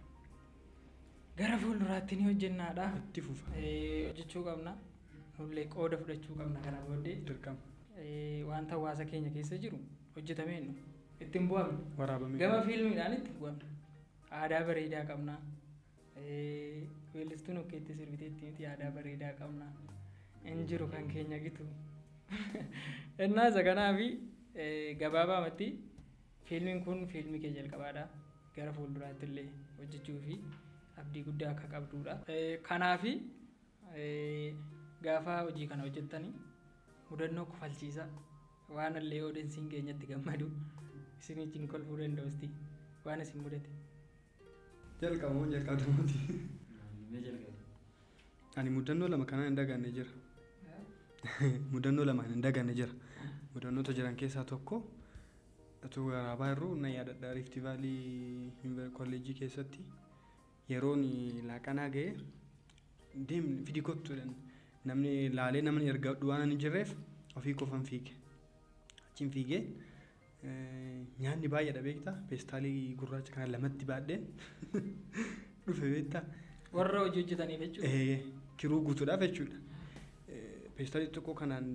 Gara fuulduraatti ni hojjennaadha. Itti fufa. Hojjechuu qabna. Nullee qooda fudhachuu qabna kana booddee. Dirqama. Wanta hawaasa keenya keessa jiru hojjetamee nu ittiin bu'amne. Waraabamee. Gama fiilmiidhaan itti bu'amne. Aadaa bareedaa qabna. Weellistuun okkeetti sirbiteetti miti, aadaa bareedaa qabna. Hin jiru kan keenya gitu. Innaa isa kanaafi gabaabaamatti fiilmiin kun fiilmii kee jalqabaadha. Gara fuulduraatti illee hojjechuu fi abdii guddaa akka qabdudha. Kanaafi gaafa hojii kana hojjettanii mudannoo kofalchiisaa, waan illee odeessiin keenyatti gammadu, isin wajjin kolfuu danda'usti, waan isin mudate. Jalqaba moo jalqabda mootii? Ani mudannoo lama kanaan hin daganne jira. Mudannoo lama hin daganne jira. Mudannoota jiran keessaa tokko, utuu waraabaa jirru na yaadadha, Rift Valley Kolleejjii keessatti yeroon laaqanaa ga'e, deemni fidi kottu jedhan. Namni laalee namni erga waan hin jirreef ofii qofan fiige. Achiin fiigee nyaanni baay'eedha beektaa, peestaalii gurraacha kana lamatti baadheen dhufe beektaa. Warra hojii hojjetaniif jechuudha. Crew guutuudhaaf jechuudha. Peestaalii tokko kanaan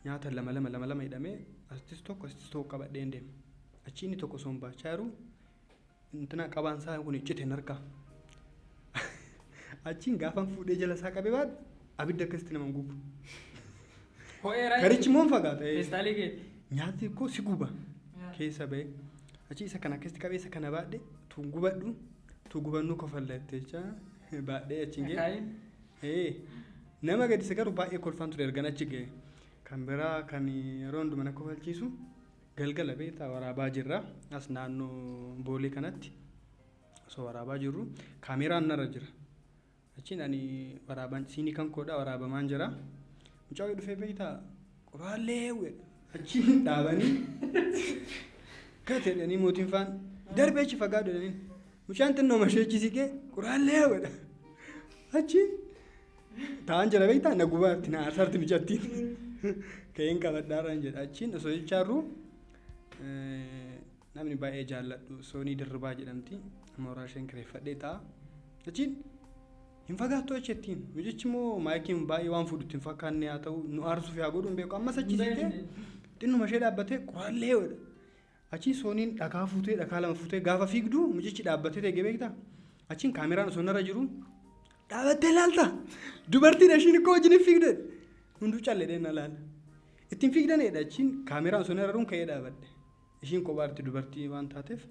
nyaata lama lama lama lama hidhamee, asittis tokko asittis tokko qabadheen deema. Achi inni tokko osoo hin baachaa jiru intina qabaan isaa kun cite harkaa. Achiin gaafan fuudhee jala isaa qabee baadhu abidda akkasitti nama hin gubu. Ho'eeraa. Garichi immoo hin fagaata. Peestaalii keeti. Nyaati koo si guba keessa ba'e. Achi isa kana akkasitti qabee isa kana baadhe, tuun gubadhu tuu gubannuu kofalleette jecha baadhee achiin ga'e. Akaayiin. Nama gadi isa garuu baay'ee kolfaan ture ergan achi ga'e. Kan biraa kan yeroo hundumaa na kofalchiisu, galgala beektaa waraabaa jirra as naannoo Boolee kanatti. Osoo waraabaa jirru kaameraan narra jira. Achiin ani waraabaan siinii kan koodha waraabamaan jira. Mucaa dhufee beektaa qoraallee jedha. Achiin dhaabanii gate jedhanii, mootiin faan darbee achi fagaadhu jedhanii. Mucaan xinnoo mashee achi siqee qoraallee jedha. Achiin taa'an jira beektaa, na gubaatti na aarsaarti mucattiin. Ka'een qabadhaarraan jedha. Achiin osoo jechaarru namni baay'ee jaalladhu Soonii Dirribaa jedhamti. Mooraa isheen kireeffadhee ta'a. Achiin hin fagaattu achettiin. Mucichi immoo maayikiin baay'ee waan fuudhutti hin fakkaanne haa ta'u, nu aarsuuf yaa godhu hin beeku. Ammas achi siqee xinnuma ishee dhaabbatee qoraallee jedha. Achi Sooniin dhakaa fuutee, dhakaa lama fuutee gaafa fiigdu mucichi dhaabbatee ta'e beektaa. Achiin kaameraan osoo narra jiru dhaabattee ilaalta. Dubartiin ishiin ikkoo wajjin hin fiigde. Hunduu callee na laala. Ittiin fiigdanidha, achiin kaameraan osoo narra jiru ka'ee dhaabadhe. Ishiin kophaatti dubartii waan taateef.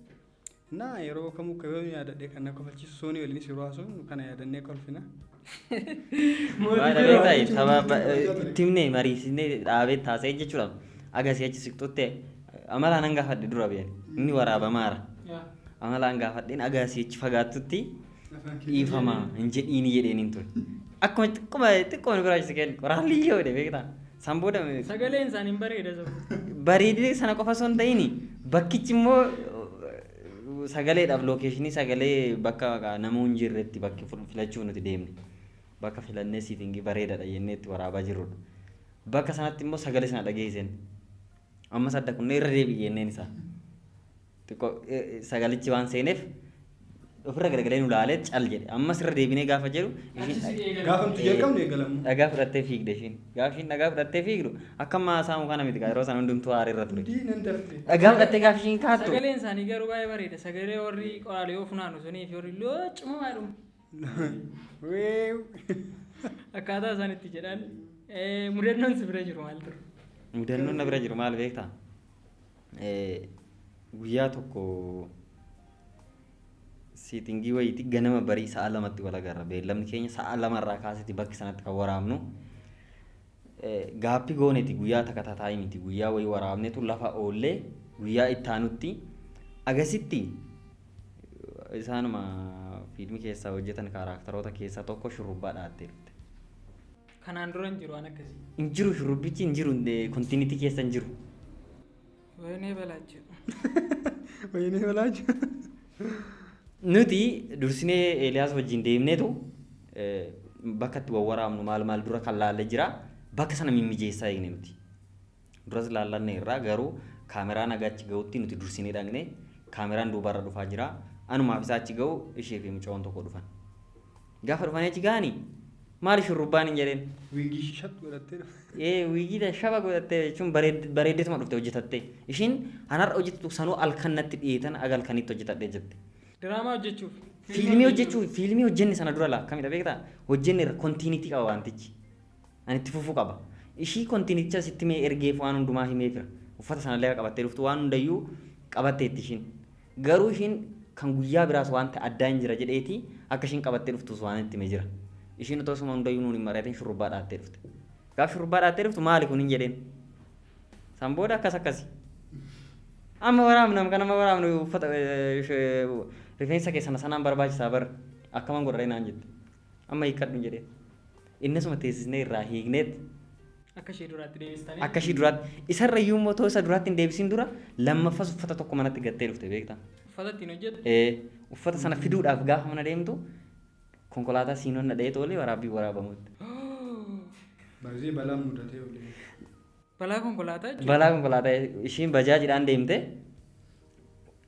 Naa yeroo kamuu yoo yaadadhe kan na kofalchiisu, Soonii waliinis yeroo haasofnu kana yaadannee kolfina. Waan beektaa, sababa itti himnee mariisisnee dhaabee taasee jechuudha. Agasii achi siqxutte amalaan hangaafadhe dura beekan inni waraabamaara. Amalaan gaafadheen agasii achi fagaattutti dhiifama hin jedhiini jedheen hin ture. Akkuma xiqquma xiqquma nu biraa siqeen qoraalli yoo jedhe beektaa. San booda Sagaleen isaanii hin bareeda sabu. Bareedina sana qofa osoo hin ta'in bakkichi immoo sagaleedhaaf location sagalee bakka nama hin jirretti bakki filachuuf nuti deemne. Bakka filannee setting bareedaadha jennee itti waraabaa jirrudha. Bakka sanatti immoo sagalee sana dhageesseen. Ammas adda kunneen irra deebi'i jenneen isaa. Xiqqoo sagalichi waan seeneef ofirra garagalee nu laalee cal jedhe. Ammas irra deebinee gaafa jedhu Gaafa nuti jalqabnu eegalamu. Dhagaa fudhattee fiigde ishiin. Gaafa ishiin dhagaa fudhattee fiigdu akka ammaa saamu kana miti, yeroo sana hundumtuu aariirra ture. Diinan dafte. Dhagaa fudhattee gaafa ishiin kaattu. Sagaleen isaanii garuu baay'ee bareeda. Sagalee warri qoraalee yoo funaanu sunii fi warri loocuma maadhuma. Weew. Akkaataa isaan itti jedhan mudannoon si bira jiru maal ture? Mudannoon na bira jiru maal beektaa? Guyyaa tokko shootingii wayiiti, ganama barii sa'a 2tti wal agarra. Beellamni keenya sa'a 2rraa kaaseti bakki sanatti kan waraabnu. Gaappii gooneeti, guyyaa takka taataa'ii miti, guyyaa wayii waraabnetu lafa oollee guyyaa itti aanutti agasitti isaanuma fiilmii keessaa hojjetan characteroota keessaa tokko shurrubbaa dhaattee dhufte. Kanaan dura hin jiru waan akkasii. Hin jiru, shurrubbichi hin jiru, continuity keessa hin jiru. Wayinee balaachuu. Wayinee balaachuu. Nuti dursinee Eeliyaas wajjin deemneetu bakka itti wawwaraabnu maal maal dura kan laallee jira. Bakka sana mimmijeessaa eegne nuti. Duras laallanne irraa, garuu kaameraan haga achi gahutti nuti dursinee dhaqne, kaameraan duubarra dhufaa jira. Anumaaf isaa achi gahu, ishee fi mucoon tokko dhufan. Gaafa dhufanii achi gahanii, "Maali shurrubbaan?" hin jedheen. Wiigii shat godhattee dhufe. Ee, wiigii shaba godhattee jechuun bareeddetuma dhufte hojjetattee. Ishiin hanarra hojjettu sanuu halkan natti dhiyeetan aga halkanitti hojjetadhee jette. Diraamaa hojjechuuf. Fiilmii hojjechuu, fiilmii hojjenne sana dura laa akkamidha beektaa? Hojjenne irra continuity qaba wantichi. Ani itti fufuu qaba. Ishii continuitycha sitti mee ergeef, waan hundumaa himee fira. Uffata sanallee akka qabattee dhuftu waan hundayyuu qabatteetti ishiin. Garuu ishiin kan guyyaa biraas waan ta'e addaa hin jira jedheeti akka ishiin qabattee dhuftus waan itti himee jira. Ishiin otoo suma hundayyuu nuun hin mari'atin shurrubbaa dhaattee dhufte. Gaafa shurrubbaa dhaattee dhuftu, "Maali kun?" hin jedheen. San booda akkas akkasi. Amma waraabna kan amma waraabnu uffata rifeensa kee sana sanaan barbaachisaa bara akkaman godhadhee naan jette. Amma hiikkadhu hin jedheen. Inni asuma teessisnee irraa hiikneet Akka ishee duraatti deebistanii. Akka ishii duraatti, isarra iyyuu immoo otoo isa duraatti hin deebisin dura lammaffas uffata tokko manatti gattee dhufte, beektaa? Uffata ittiin hojjettu. Ee, uffata sana fiduudhaaf gaafa mana deemtu konkolaataa siinoon na dha'ee tolee waraabbii waraabamutti. Baay'ee balaan mudatee oole. Balaa konkolaataa jechuudha. Balaa konkolaataa, ishiin bajaajiidhaan deemte,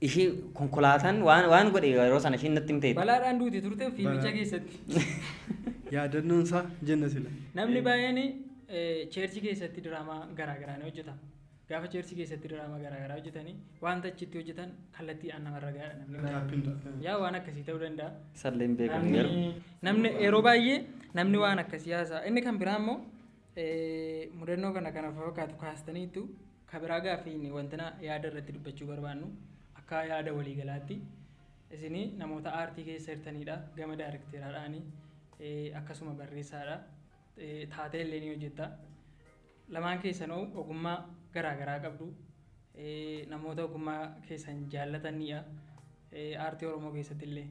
ishii konkolaataan waan godhe yeroo sana ishiin natti himteetti. Balaadhaan duuti turte fiilmicha keessatti. Yaadannoon isaa jenna sila. Namni baay'een churchii keessatti diraamaa garaagaraa ni hojjeta. Gaafa churchii keessatti diraamaa garaagaraa hojjetanii wanta achitti hojjetan kallattiidhaan namarra gahaadha namni baay'een. Gaaffiin ta'a. Yaa, waan akkasii ta'uu danda'a. Isallee hin beekamu garuu. Namni yeroo baay'ee namni waan akkasii haasa'a. Inni kan biraa immoo mudannoo kana kana fakkaatu kaastaniitu, kan biraa gaaffii wantina yaada irratti dubbachuu barbaannu, akka yaada waliigalaatti isinii namoota aartii keessa jirtanidha. Gama directoraadhaanii akkasuma barreessaadha. Taatee illee ni hojjetta. Lamaan keessanuu ogummaa garaa garaa qabdu. Namoota ogummaa keessan jaallatanidha. Aartii Oromoo keessatti illee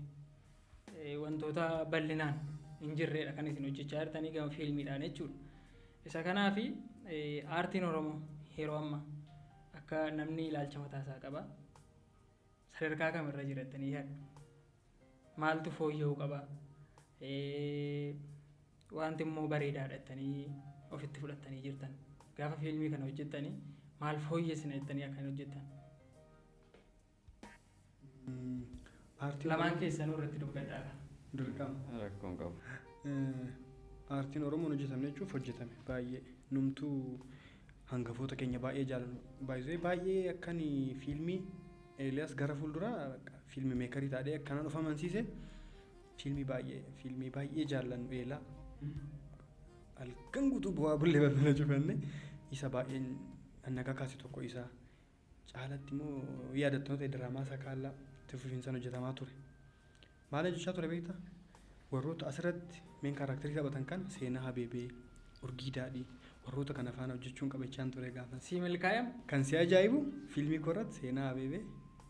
wantoota bal'inaan hin jirredha kan isin hojjechaa jirtanii gama fiilmiidhaan jechuudha. Isa kanaafi aartiin Oromoo yeroo ammaa akka namni ilaalcha mataa isaa qaba. Sadarkaa kamirra jira jettanii yaaddu? Maaltu fooyya'uu qaba? Wanti immoo bareedaadha jettanii ofitti fudhattanii jirtan. Gaafa fiilmii kana hojjettanii maal fooyyessina jettanii akkan hojjettan? Aartiin Lamaan keessanuu irratti dubbadhaa. Dirqama. Rakkoon qabu. Aartiin Oromoon hojjetamne jechuuf hojjetame baay'ee numtuu hangafoota keenya baay'ee jaalannu, baay'ee baay'ee akkan fiilmii Eeliyaas gara fuulduraa film makerii taatee akkanaan of amansiise, fiilmii baay'ee jaallannu eelaa halkan guutuu bu'aa bullee balbala cufanne isa baay'een anna kakaase tokko. Isaa caalatti immoo yaadattoota ta'e diraamaa isaa kaallaa itti fufiinsaan hojjetamaa ture. Maal hojjechaa ture beektaa? Warroota asirratti main characterii taphatan kan Seenaa Habeebee, Urgii Daadhii, warroota kana faana hojjechuun qabachaan ture gaafa. Si milkaa'em? Kan si ajaa'ibu fiilmii koo irratti Seenaa Habeebee,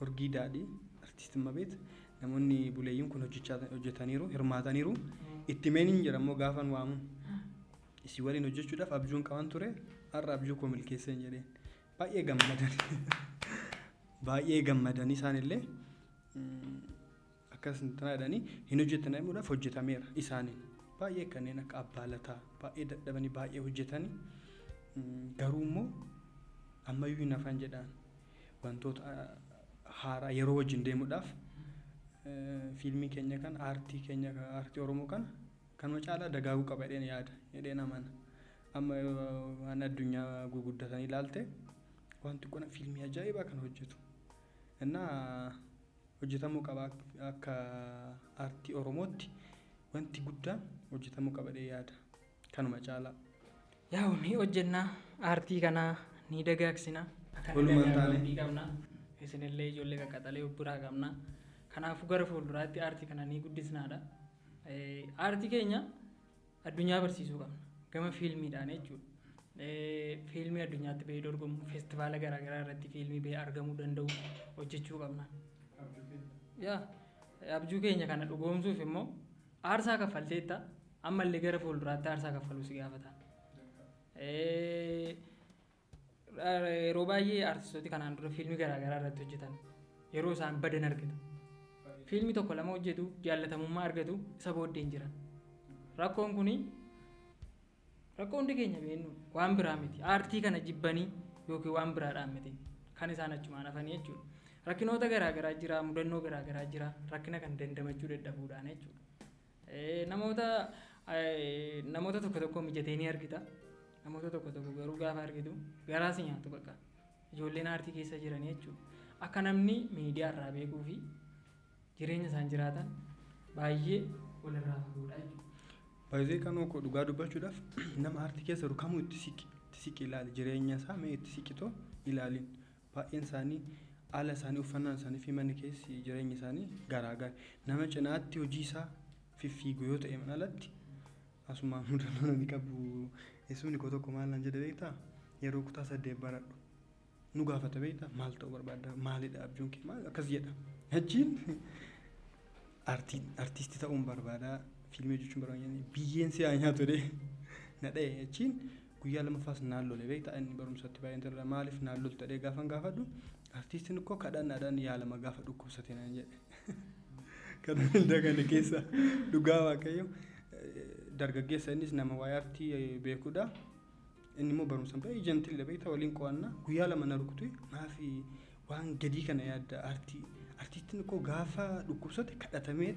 Urgii Daadhii, Artiist Mabeet, namoonni buleeyyiin kun hojjetaniiru, hirmaataniiru. Itti meen hin jira immoo gaafan waamu. Isin waliin hojjechuudhaaf abjuun qaban ture, har'a abjuu koo milkeesseen jedheen. Baay'ee gammadan. Baay'ee gammadanii isaanillee akkas tana jedhanii hin hojjetan jedhamuudhaaf hojjetameera isaaniin. Baay'ee kanneen akka Abbaa Lataa baay'ee dadhabanii baay'ee hojjetanii, garuu immoo ammayyuu hin hafan jedhaan wantoota haaraa yeroo wajjin deemuudhaaf fiilmii keenya kan aartii keenya kan aartii Oromoo kana kanuma caalaa dagaaguu qaba jedheen yaada, jedheen amana. Amma waan addunyaa gurguddatanii ilaalte wanti kun fiilmii ajaa'ibaa kan hojjetu. Innaa hojjetamuu qaba akka aartii Oromootti. Wanti guddaan hojjetamuu qaba jedhee yaada. Kanuma caalaa. Yaa'u ni hojjennaa, aartii kanaa ni dagaagsina. Akka inni Walumaan dagaagu taane. abdii qabna. Isinillee ijoollee qaqqaxalee of biraa qabna. Kanaafuu gara fuulduraatti aartii kana ni guddisnaadha. Aartii keenya addunyaa barsiisuu qabna. Gama fiilmiidhaan jechuudha. Fiilmii addunyaatti bahee dorgomu, feestivaala garaagaraa irratti fiilmii bahee argamuu danda'u hojjechuu qabna. Yaa abjuu keenya kana dhugoomsuuf immoo aarsaa kaffalteetta, ammallee gara fuulduraatti aarsaa kaffaluu si gaafata. Yeroo baay'ee aartistooti kanaan dura fiilmii garaagaraa irratti hojjetan yeroo isaan badan argita. Fiilmii tokko lama hojjetu, jaallatamummaa argatu, isa booddee hin jiran. Rakkoon kuni rakkoo hundi keenya beeknu, waan biraa miti. Aartii kana jibbanii yookiin waan biraadhaan miti kan isaan achumaan hafanii jechuudha. Rakkinoota garaagaraa jira, mudannoo garaagaraa jira, rakkina kan dandamachuu dadhabuudhaan jechuudha. Namoota tokko tokko mijatee ni argita. Namoota tokko tokko garuu gaafa argitu garaa si nyaatu bakka. Ijoolleen aartii keessa jiranii jechuudha. Akka namni miidiyaa irraa beekuu fi jireenya isaan jiraatan baay'ee walirraa fagoodha jechuudha. Baay'ee kan koo dhugaa dubbachuudhaaf, nama aartii keessa jiru kamuu itti siqi ilaali, jireenya isaa mee itti siqitoo ilaaliin, baay'een isaanii haala isaanii, uffannaan isaanii fi manni keessi jireenya isaanii garaagara. Nama cinaatti hojii isaa fiffiigu yoo ta'e mana alatti asumaan mudannoo namni qabu, eessumni koo tokko maal naan jedhe beektaa? Yeroo kutaa 8 baradhu nu gaafata beektaa, maal ta'uu barbaadda, maalidha abjuun kee, maal akkas jedha. Achiin artiistii ta'uun barbaada, fiilmii hojjechuun barbaada, biyyeen si haa nyaatu jedhee na dha'e. Achiin guyyaa lamaffaas naan lole beektaa. Inni barumsatti baay'een tola, maaliif naan lolta jedhee gaafan gaafadhu, artiistiin koo kadhannaadhaan yaalama gaafa dhukkubsate naan jedhe. Kana hunda kana keessa dhugaa Waaqayyo dargaggeessa, innis nama waa'ee aartii beekudha. Inni immoo barumsa baay'ee gentle dha beektaa, waliin qo'annaa. Guyyaa 2 na rukutu, maafi waan gadii kana yaadda, artiistiin koo gaafa dhukkubsate kadhatamee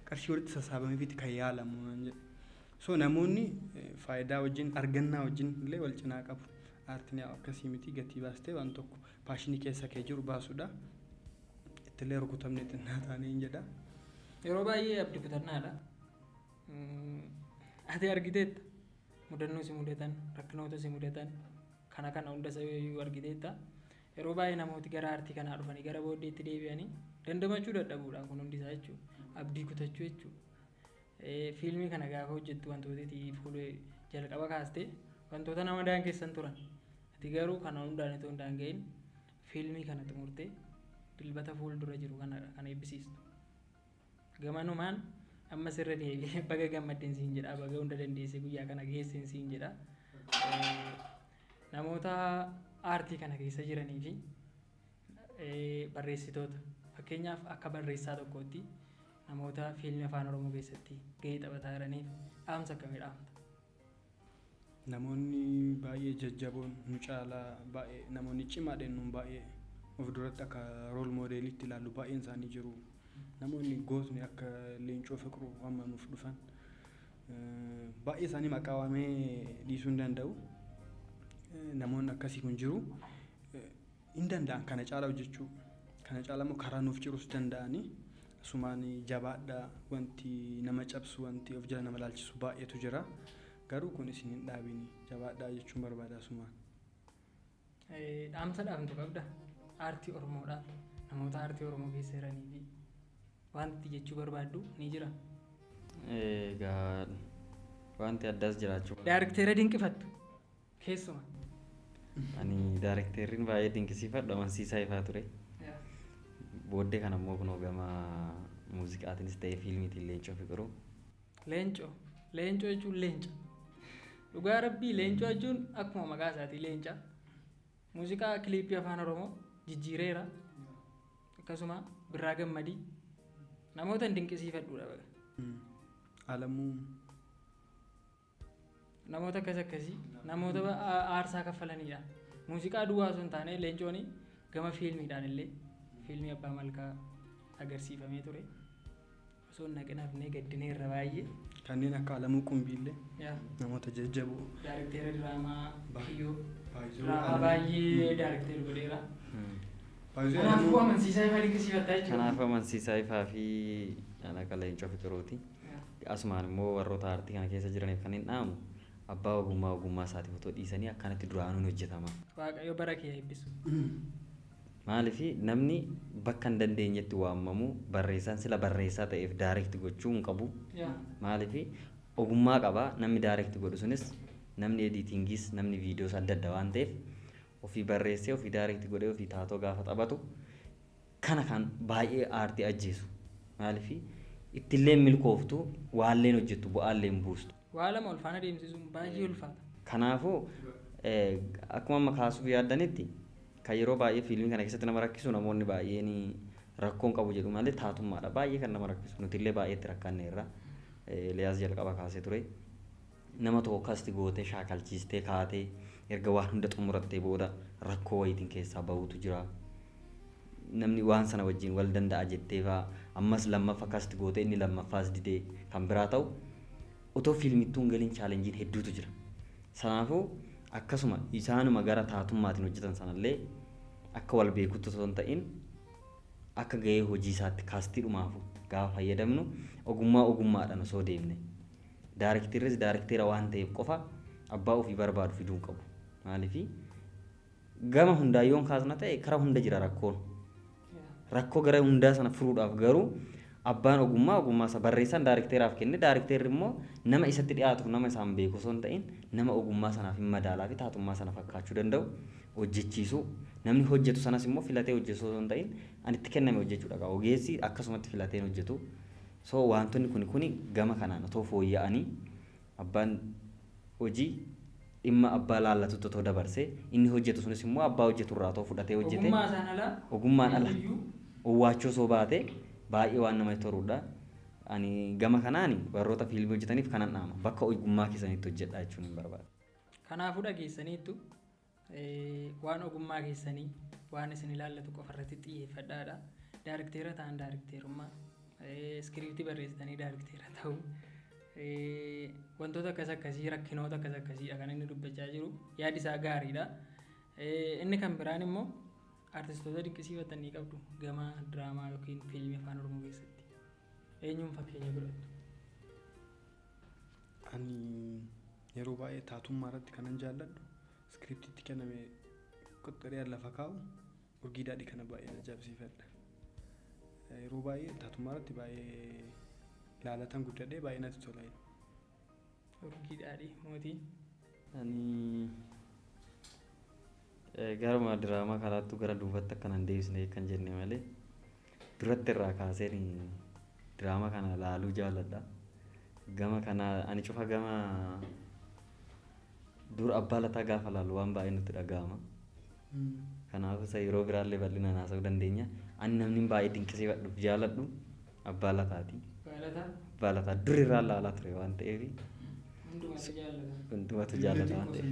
qarshii walitti sassaabameefiiti kan yaalamu naan jedhe. So namoonni faayidaa wajjin, argannaa wajjin illee wal cinaa qabu. Aartiin yaa akkasii miti, gatii baastee waan tokko passion keessa kee jiru baasuudha. Ittillee rukutamne xinnaa taanee hin jedha. Yeroo baay'ee abdii kutannaadha. Ati argiteetta, mudannoo si mudatan, rakkinoota si mudatan kana kana hunda iyyuu argiteetta. Yeroo baay'ee namooti gara aartii kanaa dhufanii gara booddeetti deebi'anii dandamachuu dadhabuudhaan kun hundi isaa jechuudha. Abdii kutachuu jechuudha. Fiilmii kana gaafa hojjettu wantoota itti fuula jalqaba kaastee wantoota nama daangessan turan. Ati garuu kana hundaan itoo hin daanga'in fiilmii kana xumurtee Dilbata fuuldura jiru kana kan eebbisiistu. Gamanumaan ammas irra deebi'ee baga gammaddeen siin jedha, baga hunda dandeessee guyyaa kana geesseen siin jedha. Namoota aartii kana keessa jiranii fi barreessitoota, fakkeenyaaf akka barreessaa tokkootti namoota fiilmii Afaan Oromoo keessatti gahee taphataa jiraniif dhaamsa akkamii dhaamta? Namoonni baay'ee jajjaboon nu caalaa, baay'ee namoonni cimaadhaan nuun baay'ee of duratti akka role model iitti ilaallu baay'een isaanii jiru. Namoonni gootni akka Leencoo Fiqiruu amma nuuf dhufan, baay'ee isaanii maqaa waamee dhiisuu hin danda'u. Namoonni akkasii kun jiru. Hin danda'an kana caalaa hojjechuu. Kana caalaa immoo karaa nuuf ciruus danda'anii, asumaan jabaadhaa, wanti nama cabsu, wanti of jala nama laalchisu baay'eetu jira. Garuu kun isin hin dhaabini, jabaadhaa jechuun barbaada asumaan. Dhaamsa dhaamtu qabda aartii Oromoodhaaf, namoota aartii Oromoo keessa jiranii fi wanti jechuu barbaaddu ni jira? Egaa wanti addaas jiraachuu. Daarikteera dinqifattu keessuma. Ani daarikteerriin baay'ee dinqisiifadhu Amansiisaa Ifaa ture. Booddee kana immoo kunoo gama muuziqaatiinis ta'ee fiilmiitiin Leencoo Fiqiruu. Leencoo. Leencoo jechuun leenca. Dhugaa rabbii, leencoo jechuun akkuma maqaa isaatii leenca. Muuziqaa kiliippii Afaan Oromoo jijjiireera. Akkasuma Birraa Gammadii namoota hin dinqisiifadhuudha baga. Alamuu. Namoota akkas akkasii, namoota aarsaa kaffalanidha. Muuziqaa duwwaa osoo hin taane leencoon gama fiilmiidhaan illee fiilmii Abbaa Malkaa agarsiifamee ture. Osoo hin naqin hafnee gaddineerra baay'ee. Kanneen akka Alamuu Qumbiillee namoota jajjaboo. Daarikteera diraamaa Kiyyoo. Diraamaa baay'ee daarikteera godheera. Kanaafuu Amansiisaa Ifaa dinqisiifattaa jechuudha. Kanaaf Amansiisaa Ifaa fi kan akka Leencoo Fiqiruuti. Asumaan immoo warroota aartii kana keessa jiraniif kan hin dhaamu abbaa ogummaa ogummaa isaatiif otoo dhiisanii akkanatti duraanuun hojjetama. Waaqayyo bara kee eebbisu. Maaliif namni bakka hin dandeenyetti waamamu barreessaan sila barreessaa ta'eef direct gochuu hin qabu. Maaliif ogummaa qaba namni direct godhu sunis, namni editingiis, namni viidiyoos adda adda waan ta'eef, ofii barreessee, ofii direct godhee, ofii taatoo gaafa taphatu kana kan baay'ee aartii ajjeesu. Maaliif ittillee milkooftu, waalleen hojjettu, bu'aallee hin buustu. Waa lama ol faana deemsisuun baay'ee ulfaata. Kanaafuu akkuma amma kaasuuf yaaddanitti, kan yeroo baay'ee fiilmii kana keessatti nama rakkisu, namoonni baay'een rakkoon qabu jedhu malee, taatummaadha baay'ee kan nama rakkisu. Nutillee baay'ee itti rakkanneerra. Eeliyaas jalqaba kaasee ture. Nama tokko cast gootee, shaakalchiistee kaatee, erga waan hunda xumurattee booda rakkoo wayiitiin keessaa bahuutu jira. Namni waan sana wajjin wal danda'a jettee fa'aa ammas lammaffaa cast gootee, inni lammaffaas didee kan biraa ta'u, otoo fiilmittuu hin galiin challengeiin hedduutu jira. Sanaafuu akkasuma isaanuma gara taatummaatiin hojjetan sanallee akka wal beekutti osoo hin ta'in, akka gahee hojii isaatti castiidhumaafu gaafa fayyadamnu ogummaa ogummaadhaan osoo deemne, directorris directora waan ta'eef qofa abbaa ofii barbaadu fiduu hin qabu. Maaliifi gama hundaa yoon kaasna ta'e karaa hunda jira rakkoon. Rakkoo gara hundaa sana furuudhaaf garuu abbaan ogummaa ogummaa isa barreessaan directoraaf kenne, directorri immoo nama isatti dhiyaatuuf, nama isaan beeku osoo hin ta'in, nama ogummaa sanaaf hin madaalaa fi taatummaa sana fakkaachuu danda'u hojjechiisuu, namni hojjetu sanas immoo filatee hojjetu osoo hin ta'in, ani itti kenname hojjechuudha qaba. Ogeessi akkasumatti filatee hojjetu. So wantoonni kuni gama kanaan otoo fooyya'anii, abbaan hojii dhimma abbaa laallatutti otoo dabarsee, inni hojjetu sunis immoo abbaa hojjetu irraa otoo fudhatee hojjete. Ogummaa isaan alaa. Ogummaan ala eenyuyyuu owwaachuu osoo baate baay'ee waan namatti toludha. Ani gama kanaan warroota fiilmii hojjetaniif kanan dhaama. Bakka ogummaa keessanitti hojjedhaa jechuun hin barbaada. Kanaafuu dhageessaniittu, waan ogummaa keessanii, waan isin ilaallatu qofa irratti xiyyeeffadhaadha. Directora ta'an directorummaa, scriptii barreessitanii directora ta'uu, wantoota akkas akkasii, rakkinoota akkas akkasiidha kan inni dubbachaa jiru. Yaadi isaa gaariidha. Inni kan biraan immoo artistoota dinqisiifatanii qabdu gama diraamaa yookiin fiilmii afaan Oromoo keessatti. Eenyuun fakkeenya godhattu? Ani yeroo baay'ee taatummaa irratti kanan jaalladhu, scriptiitti kenname qoxxoree lafa kaa'u, Urgii Daadhii kana baay'ee ajaa'ibsiifadha. Yeroo baay'ee taatummaa irratti baay'ee laalatan guddadhee baay'ee natti tola. Urgii Daadhii, Mootii. Ani garuma diraamaa kanaattu gara duubatti akka nan deebisne kan jenne malee, duratti irraa kaaseen diraamaa kana laaluu jaalladha. Gama kana ani cufa gama dur Abbaa Lataa gaafa laalu waan baay'ee nutti dhaga'ama. Kanaaf isa yeroo biraallee bal'inaan haasa'uu dandeenya. Ani namni baay'ee dinqisiifadhuuf jaaladhu Abbaa Lataati. Abbaa Lataa. Abbaa Lataa dur irraa laalaa ture waan ta'eef Hundumatu jaallata. Hundumatu jaallata waan ta'eef.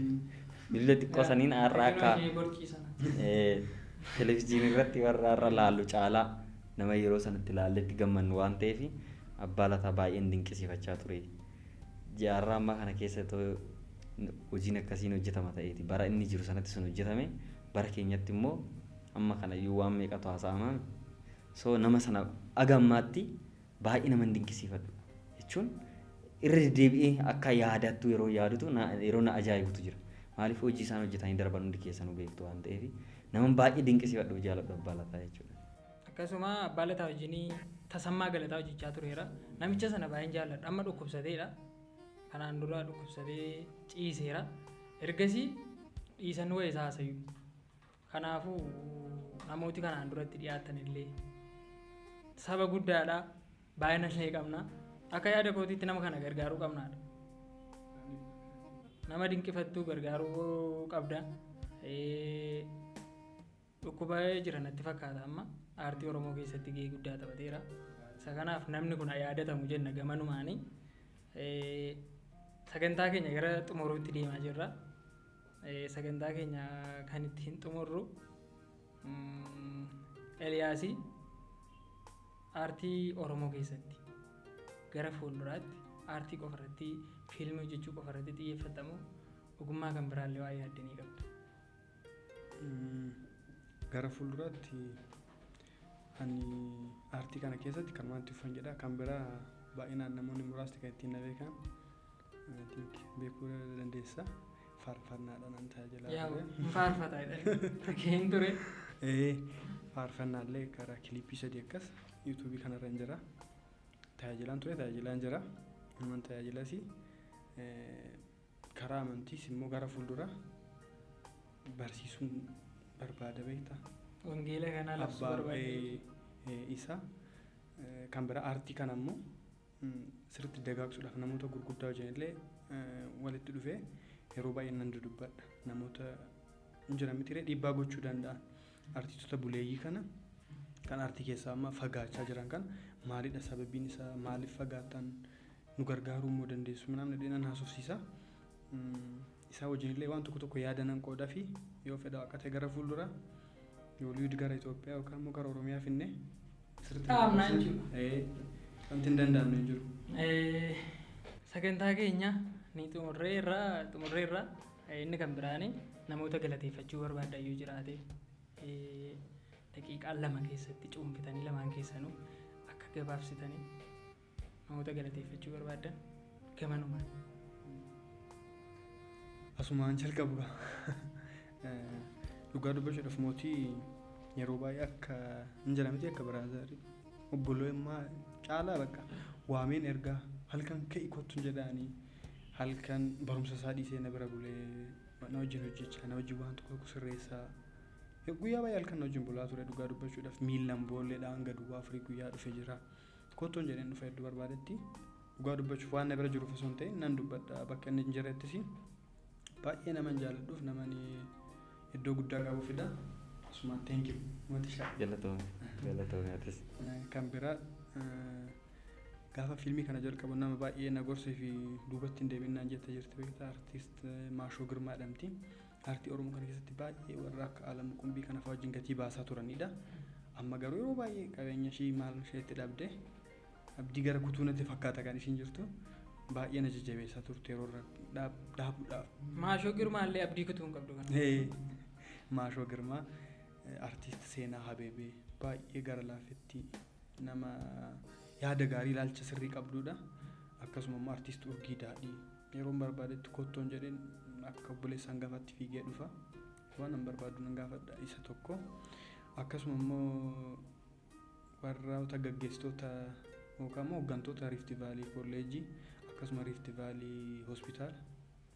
Bilbila xiqqoo saniin har'a akka Ishee borcii sana. Televizyiinii irratti warra har'a laallu caalaa nama yeroo sanatti laalletti gammannu waan ta'eef, Abbaa Lataa baay'een dinqisiifachaa ture. Jaarraa ammaa kana keessa otoo hojiin akkasiin hojjetama ta'eeti, bara inni jiru sanatti sun hojjetame, bara keenyatti immoo amma kanayyuu waan meeqatu haasa'ama. So nama sana aga ammaatti baay'ee nama hin dinqisiifadhu jechuun irra deddeebi'ee akka yaadattu yeroo yaadutu yeroo na ajaa'ibutu jira. Maaliif hojii isaan hojjetanii darban hundi keessanuu beektu waan ta'eef, nama baay'ee dinqisiifadhuuf jaaladhu Abbaa Lataa jechuudha. Akkasuma Abbaa Lataa wajjin Tasammaa Galataa hojjechaa tureera. Namicha sana baay'een jaalladha. Amma dhukkubsateedha. Kanaan dura dhukkubsatee ciiseera. Ergasii dhiisan wayii isaa haasayu. Kanaafuu namooti kanaan duratti dhiyaatan illee saba guddaadha. Baay'ina illee qabna. Akka yaada kootiitti nama kana gargaaruu qabnaadha. Nama dinqifattuu gargaaruu qabda. Dhukkuba jira natti fakkaata, amma aartii Oromoo keessatti gahee guddaa taphateera. Isa kanaaf namni kun haa yaadatamu jenna gamanumaani. Sagantaa keenya gara xumuruutti deemaa jirra. Sagantaa keenya kan ittiin xumurru, Eliyaasii, aartii Oromoo keessatti gara fuulduraatti aartii qofa irratti, fiilmii hojjechuu qofa irratti xiyyeeffatamu, ogummaa kan biraallee waa yaaddanii qabdu? Gara fuulduraatti ani aartii kana keessatti kan wanti uffan jedha kan biraa. Baay'inaan namoonni muraasni kan ittiin na beekan. I think beekuu dandeessa. Faarfannaadhaan an tajaajilaa Yaa ture. hin faarfata jedhanii dhageen ture. Faarfannaallee karaa kiliippii 3 akkas yuutuubii kanarra hin jira. Tajaajilaan ture, tajaajilaan jira. Naman tajaajilas karaa amantiis immoo gara fuuldura barsiisuun barbaada beektaa. Wangeela kanaa labsuu Abbaa barbaade. Isa kan biraa aartii kana immoo sirriitti dagaagsuudhaaf namoota gurguddaa wajjin illee walitti dhufee yeroo baay'ee nan dudubbadha. Namoota hin jiran miti dhiibbaa gochuu danda'an artistoota buleeyyii kana kan aartii keessaa amma fagaachaa jiran kan maalidha sababiin isaa, maaliif fagaatan, nu gargaaruu immoo dandeessu namni jedhee nan haasofsiisa. Isaa wajjin illee waan tokko tokko yaada nan qooda fi yoo fedha waaqa ta'e gara fuuldura yoo liid gara Itoophiyaa yookaan immoo gara Oromiyaa finne sirriitti Dhaabnaa jechuudha. Wanti hin danda'amne hin jiru. Sagantaa keenya ni xumurreerra. Inni kan biraani namoota galateeffachuu barbaaddan yoo jiraate daqiiqaa 2 keessatti cuunfitanii lamaan keessanuu akka gabaabsitanii namoota galateeffachuu barbaaddan gamanumaan. Asumaan jalqabu dhugaa dubbachuudhaaf mootii yeroo baay'ee akka hin jedhamti akka biraazarii obbolummaa caalaa bakka waameen ergaa halkan ka'i kottu jedhaanii halkan barumsa isaa dhiisee na bira bulee na wajjin hojjechaa na wajjin waan tokko tokko sirreessaa guyyaa baay'ee halkan na wajjin bulaa ture. Dhugaa dubbachuudhaaf miillan boolleedhaan hanga duwwaa 4 guyyaa dhufe jira kottuun jedheen dhufa hedduu barbaadetti. Dhugaa dubbachuuf waan na bira jiruuf osoo hin ta'in nan dubbadha, bakka inni hin jirrettis baay'ee naman jaalladhuuf naman iddoo guddaa qabuufidha. Asumaan thank you mootii shaa. Galatoome, galatoome atis. Kan biraa gaafa fiilmii kana jalqabu nama baay'ee na gorsee fi duubatti hin deebiin jettee jirti beektaa, artiist Maashoo Girmaa jedhamti. Aartii Oromoo kana keessatti baay'ee warra akka Alamuu Qumbii kana fa'aa wajjin gatii baasaa turanidha. Amma garuu yeroo baay'ee qabeenya ishii maal isheetti dhabde abdii gara kutuu natti fakkaata kan ishiin jirtu. Baay'ee na jajjabeessaa turte yeroo irra dhaabuudhaaf. Maashoo Girmaallee abdii kutuu hin qabdu kana. Maashoo Girmaa, artiist Seenaa Habeebee baay'ee gara laafetti nama yaada gaarii ilaalcha sirrii qabdudha. Akkasuma immoo artiist Urgii Daadhii yeroo barbaadetti kottoon jedheen akka obboleessa hangafaatti fiigee dhufa. Waan an barbaadu nan gaafadha isa tokko. Akkasuma immoo warroota gaggeessitoota yookaan immoo hooggantoota Rift Valley Kolleejjii akkasuma Rift Valley Hospitaal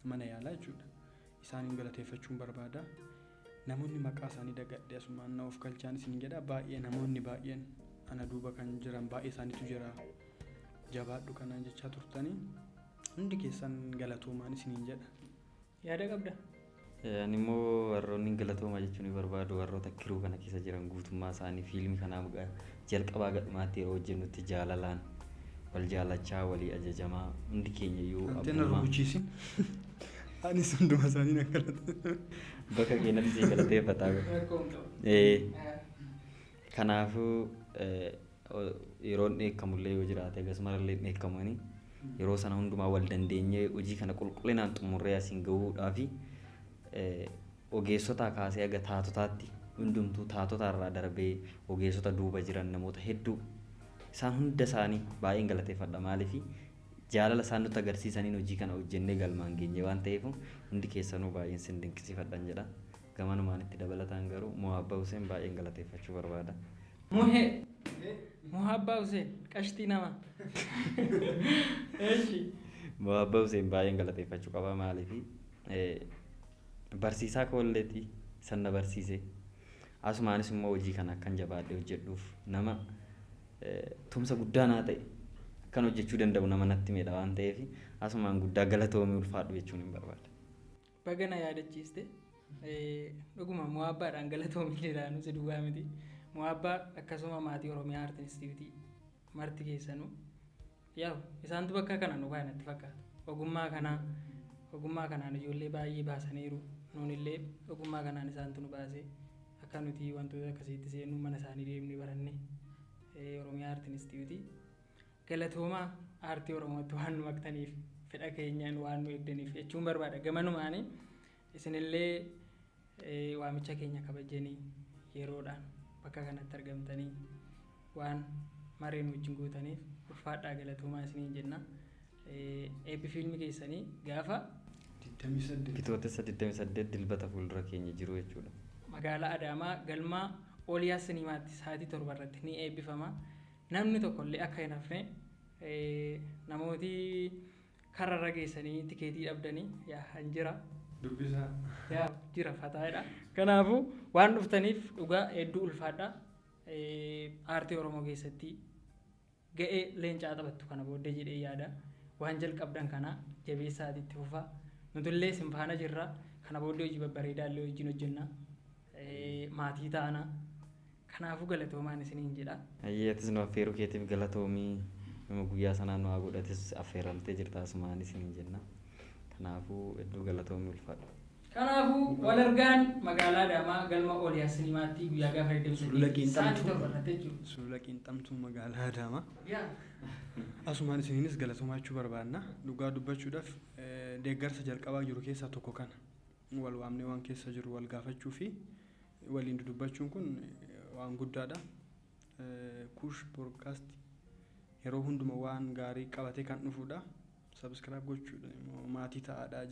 mana yaalaa jechuudha. Isaaniin galateeffachuun barbaada. Namoonni maqaa isaanii dagadhe asumaan na of galchaan isin jedha, baay'ee namoonni baay'een ana duuba kan jiran baay'ee isaaniitu jira. Jabaadhu kanaan jechaa turtanii hundi keessan galatoomaan isiniin jedha. Yaada qabda? Ani immoo warroonni galatoomaa jechuun ni barbaadu warroota kiruu kana keessa jiran guutummaa isaanii fiilmii kanaa jalqabaa gadhumaatti yeroo hojjennutti jaalalaan wal jaalachaa walii ajajamaa hundi keenya iyyuu Antena rukuchiisin. Anis hunduma isaanii nan galata. Bakka keenyatti si galateeffataa. Rakkoo hin qabu. Kanaafuu yeroon dheekkamullee yoo jiraate akkasumallee dheekkamanii yeroo sana hundumaa wal dandeenyee hojii kana qulqullinaan xumurree asiin gahuudhaafi ogeessota kaasee haga taatotaatti hundumtuu taatota irraa darbee ogeessota duuba jiran namoota hedduu isaan hunda isaanii baay'een galateeffadha. Maaliif jaalala isaan nutti agarsiisaniin hojii kana hojjennee galmaan geenye waan ta'eef hundi keessanuu baay'een sin dinqisiifadhan jedha. Gamanumaan itti dabalataan garuu Mo'abbaa Hussein baay'een galateeffachuu barbaada. Muhee Mo'abbaa Hussein qashtii nama. Eeshi. Mo'abbaa Hussein baay'een galateeffachuu qaba. Maaliif barsiisaa koolleetii san na barsiise. Asumaanis immoo hojii kana akkan jabaadhee hojjedhuuf nama tumsa guddaa naa ta'e akkan hojjechuu danda'u nama natti himedha waan ta'eef asumaan guddaa galatoomii ulfaadhu jechuun hin barbaada. Baga na yaadachiiste. Dhuguma Mo'abbaadhaan galatoomii jedhaa si duwwaa miti. Mo'abbaa akkasuma maatii Oromiyaa Aart Inistituutii marti keessanuu yaa'u isaantu bakka kana nu baay'ee natti fakkaata. Ogummaa kanaan ijoollee baay'ee baasaniiru. Nuunillee ogummaa kanaan isaantu nu baase. Akka nuti wantoota akkasiitti seenuu mana isaanii deemnee baranne Oromiyaa Aart Inistituutii. Galatoomaa aartii Oromootti waan nu maktaniif fedha keenyaan waan nu eegdaniif jechuun barbaada. Gamanumaanii isinillee waamicha keenya kabajanii yeroodhaan bakka kanatti argamtanii waan maree nu wajjin gootaniif Ulfaadhaa, galatoomaa isiniin jenna. Eebbi fiilmii keessanii gaafa 28. Bitootessa 28, Dilbata fuuldura keenya jiru jechuudha. Magaalaa Adaamaa, galma Ooliyaa Sinimaatti sa'aatii 7 irratti ni eebbifama. Namni tokkollee akka hin hafne. Namooti kararra geessanii tikeetii dhabdanii, yaa hin jira. Dubbisaa. Yaa jira, fataadha. Kanaafuu waan dhuftaniif dhugaa hedduu ulfaadha. Aartii Oromoo keessatti ga'ee leencaa taphattu kana booddee jedhee yaada. Waan jalqabdan kana jabeessaatii itti fufaa. Nutillee isin faana jirra. Kana booddee hojii babbareedaa illee wajjin hojjenna. Maatii taana. Kanaafuu galatoomaan isiniin jedha. Hayyee, atis nu affeeruu keetiif galatoomii. Nama guyyaa sanaa nu haa godhatis, affeeramtee jirta, asumaan isiniin jenna. Kanaafuu hedduu galatoomii, ulfaadha. Kanaafuu wal argaan magaalaa Adaamaa, galma Ooliyaa Sinimaatti, guyyaa gaafa 28 Sulula sa'aatii Qiinxamtuu. 7 irratti jechuudha. Sulula Qiinxamtuu, magaalaa Adaamaa. Yaa. Asumaan isiniinis galatoomaa jechuu barbaanna. Dhugaa dubbachuudhaaf deeggarsa jalqabaa jiru keessaa tokko kana. Wal waamnee waan keessa jiru wal gaafachuu fi waliin dudubbachuun kun waan guddaadha. Kuush Podcast yeroo hunduma waan gaarii qabatee kan dhufudha. Subscribe gochuudha immoo maatii ta'aadha,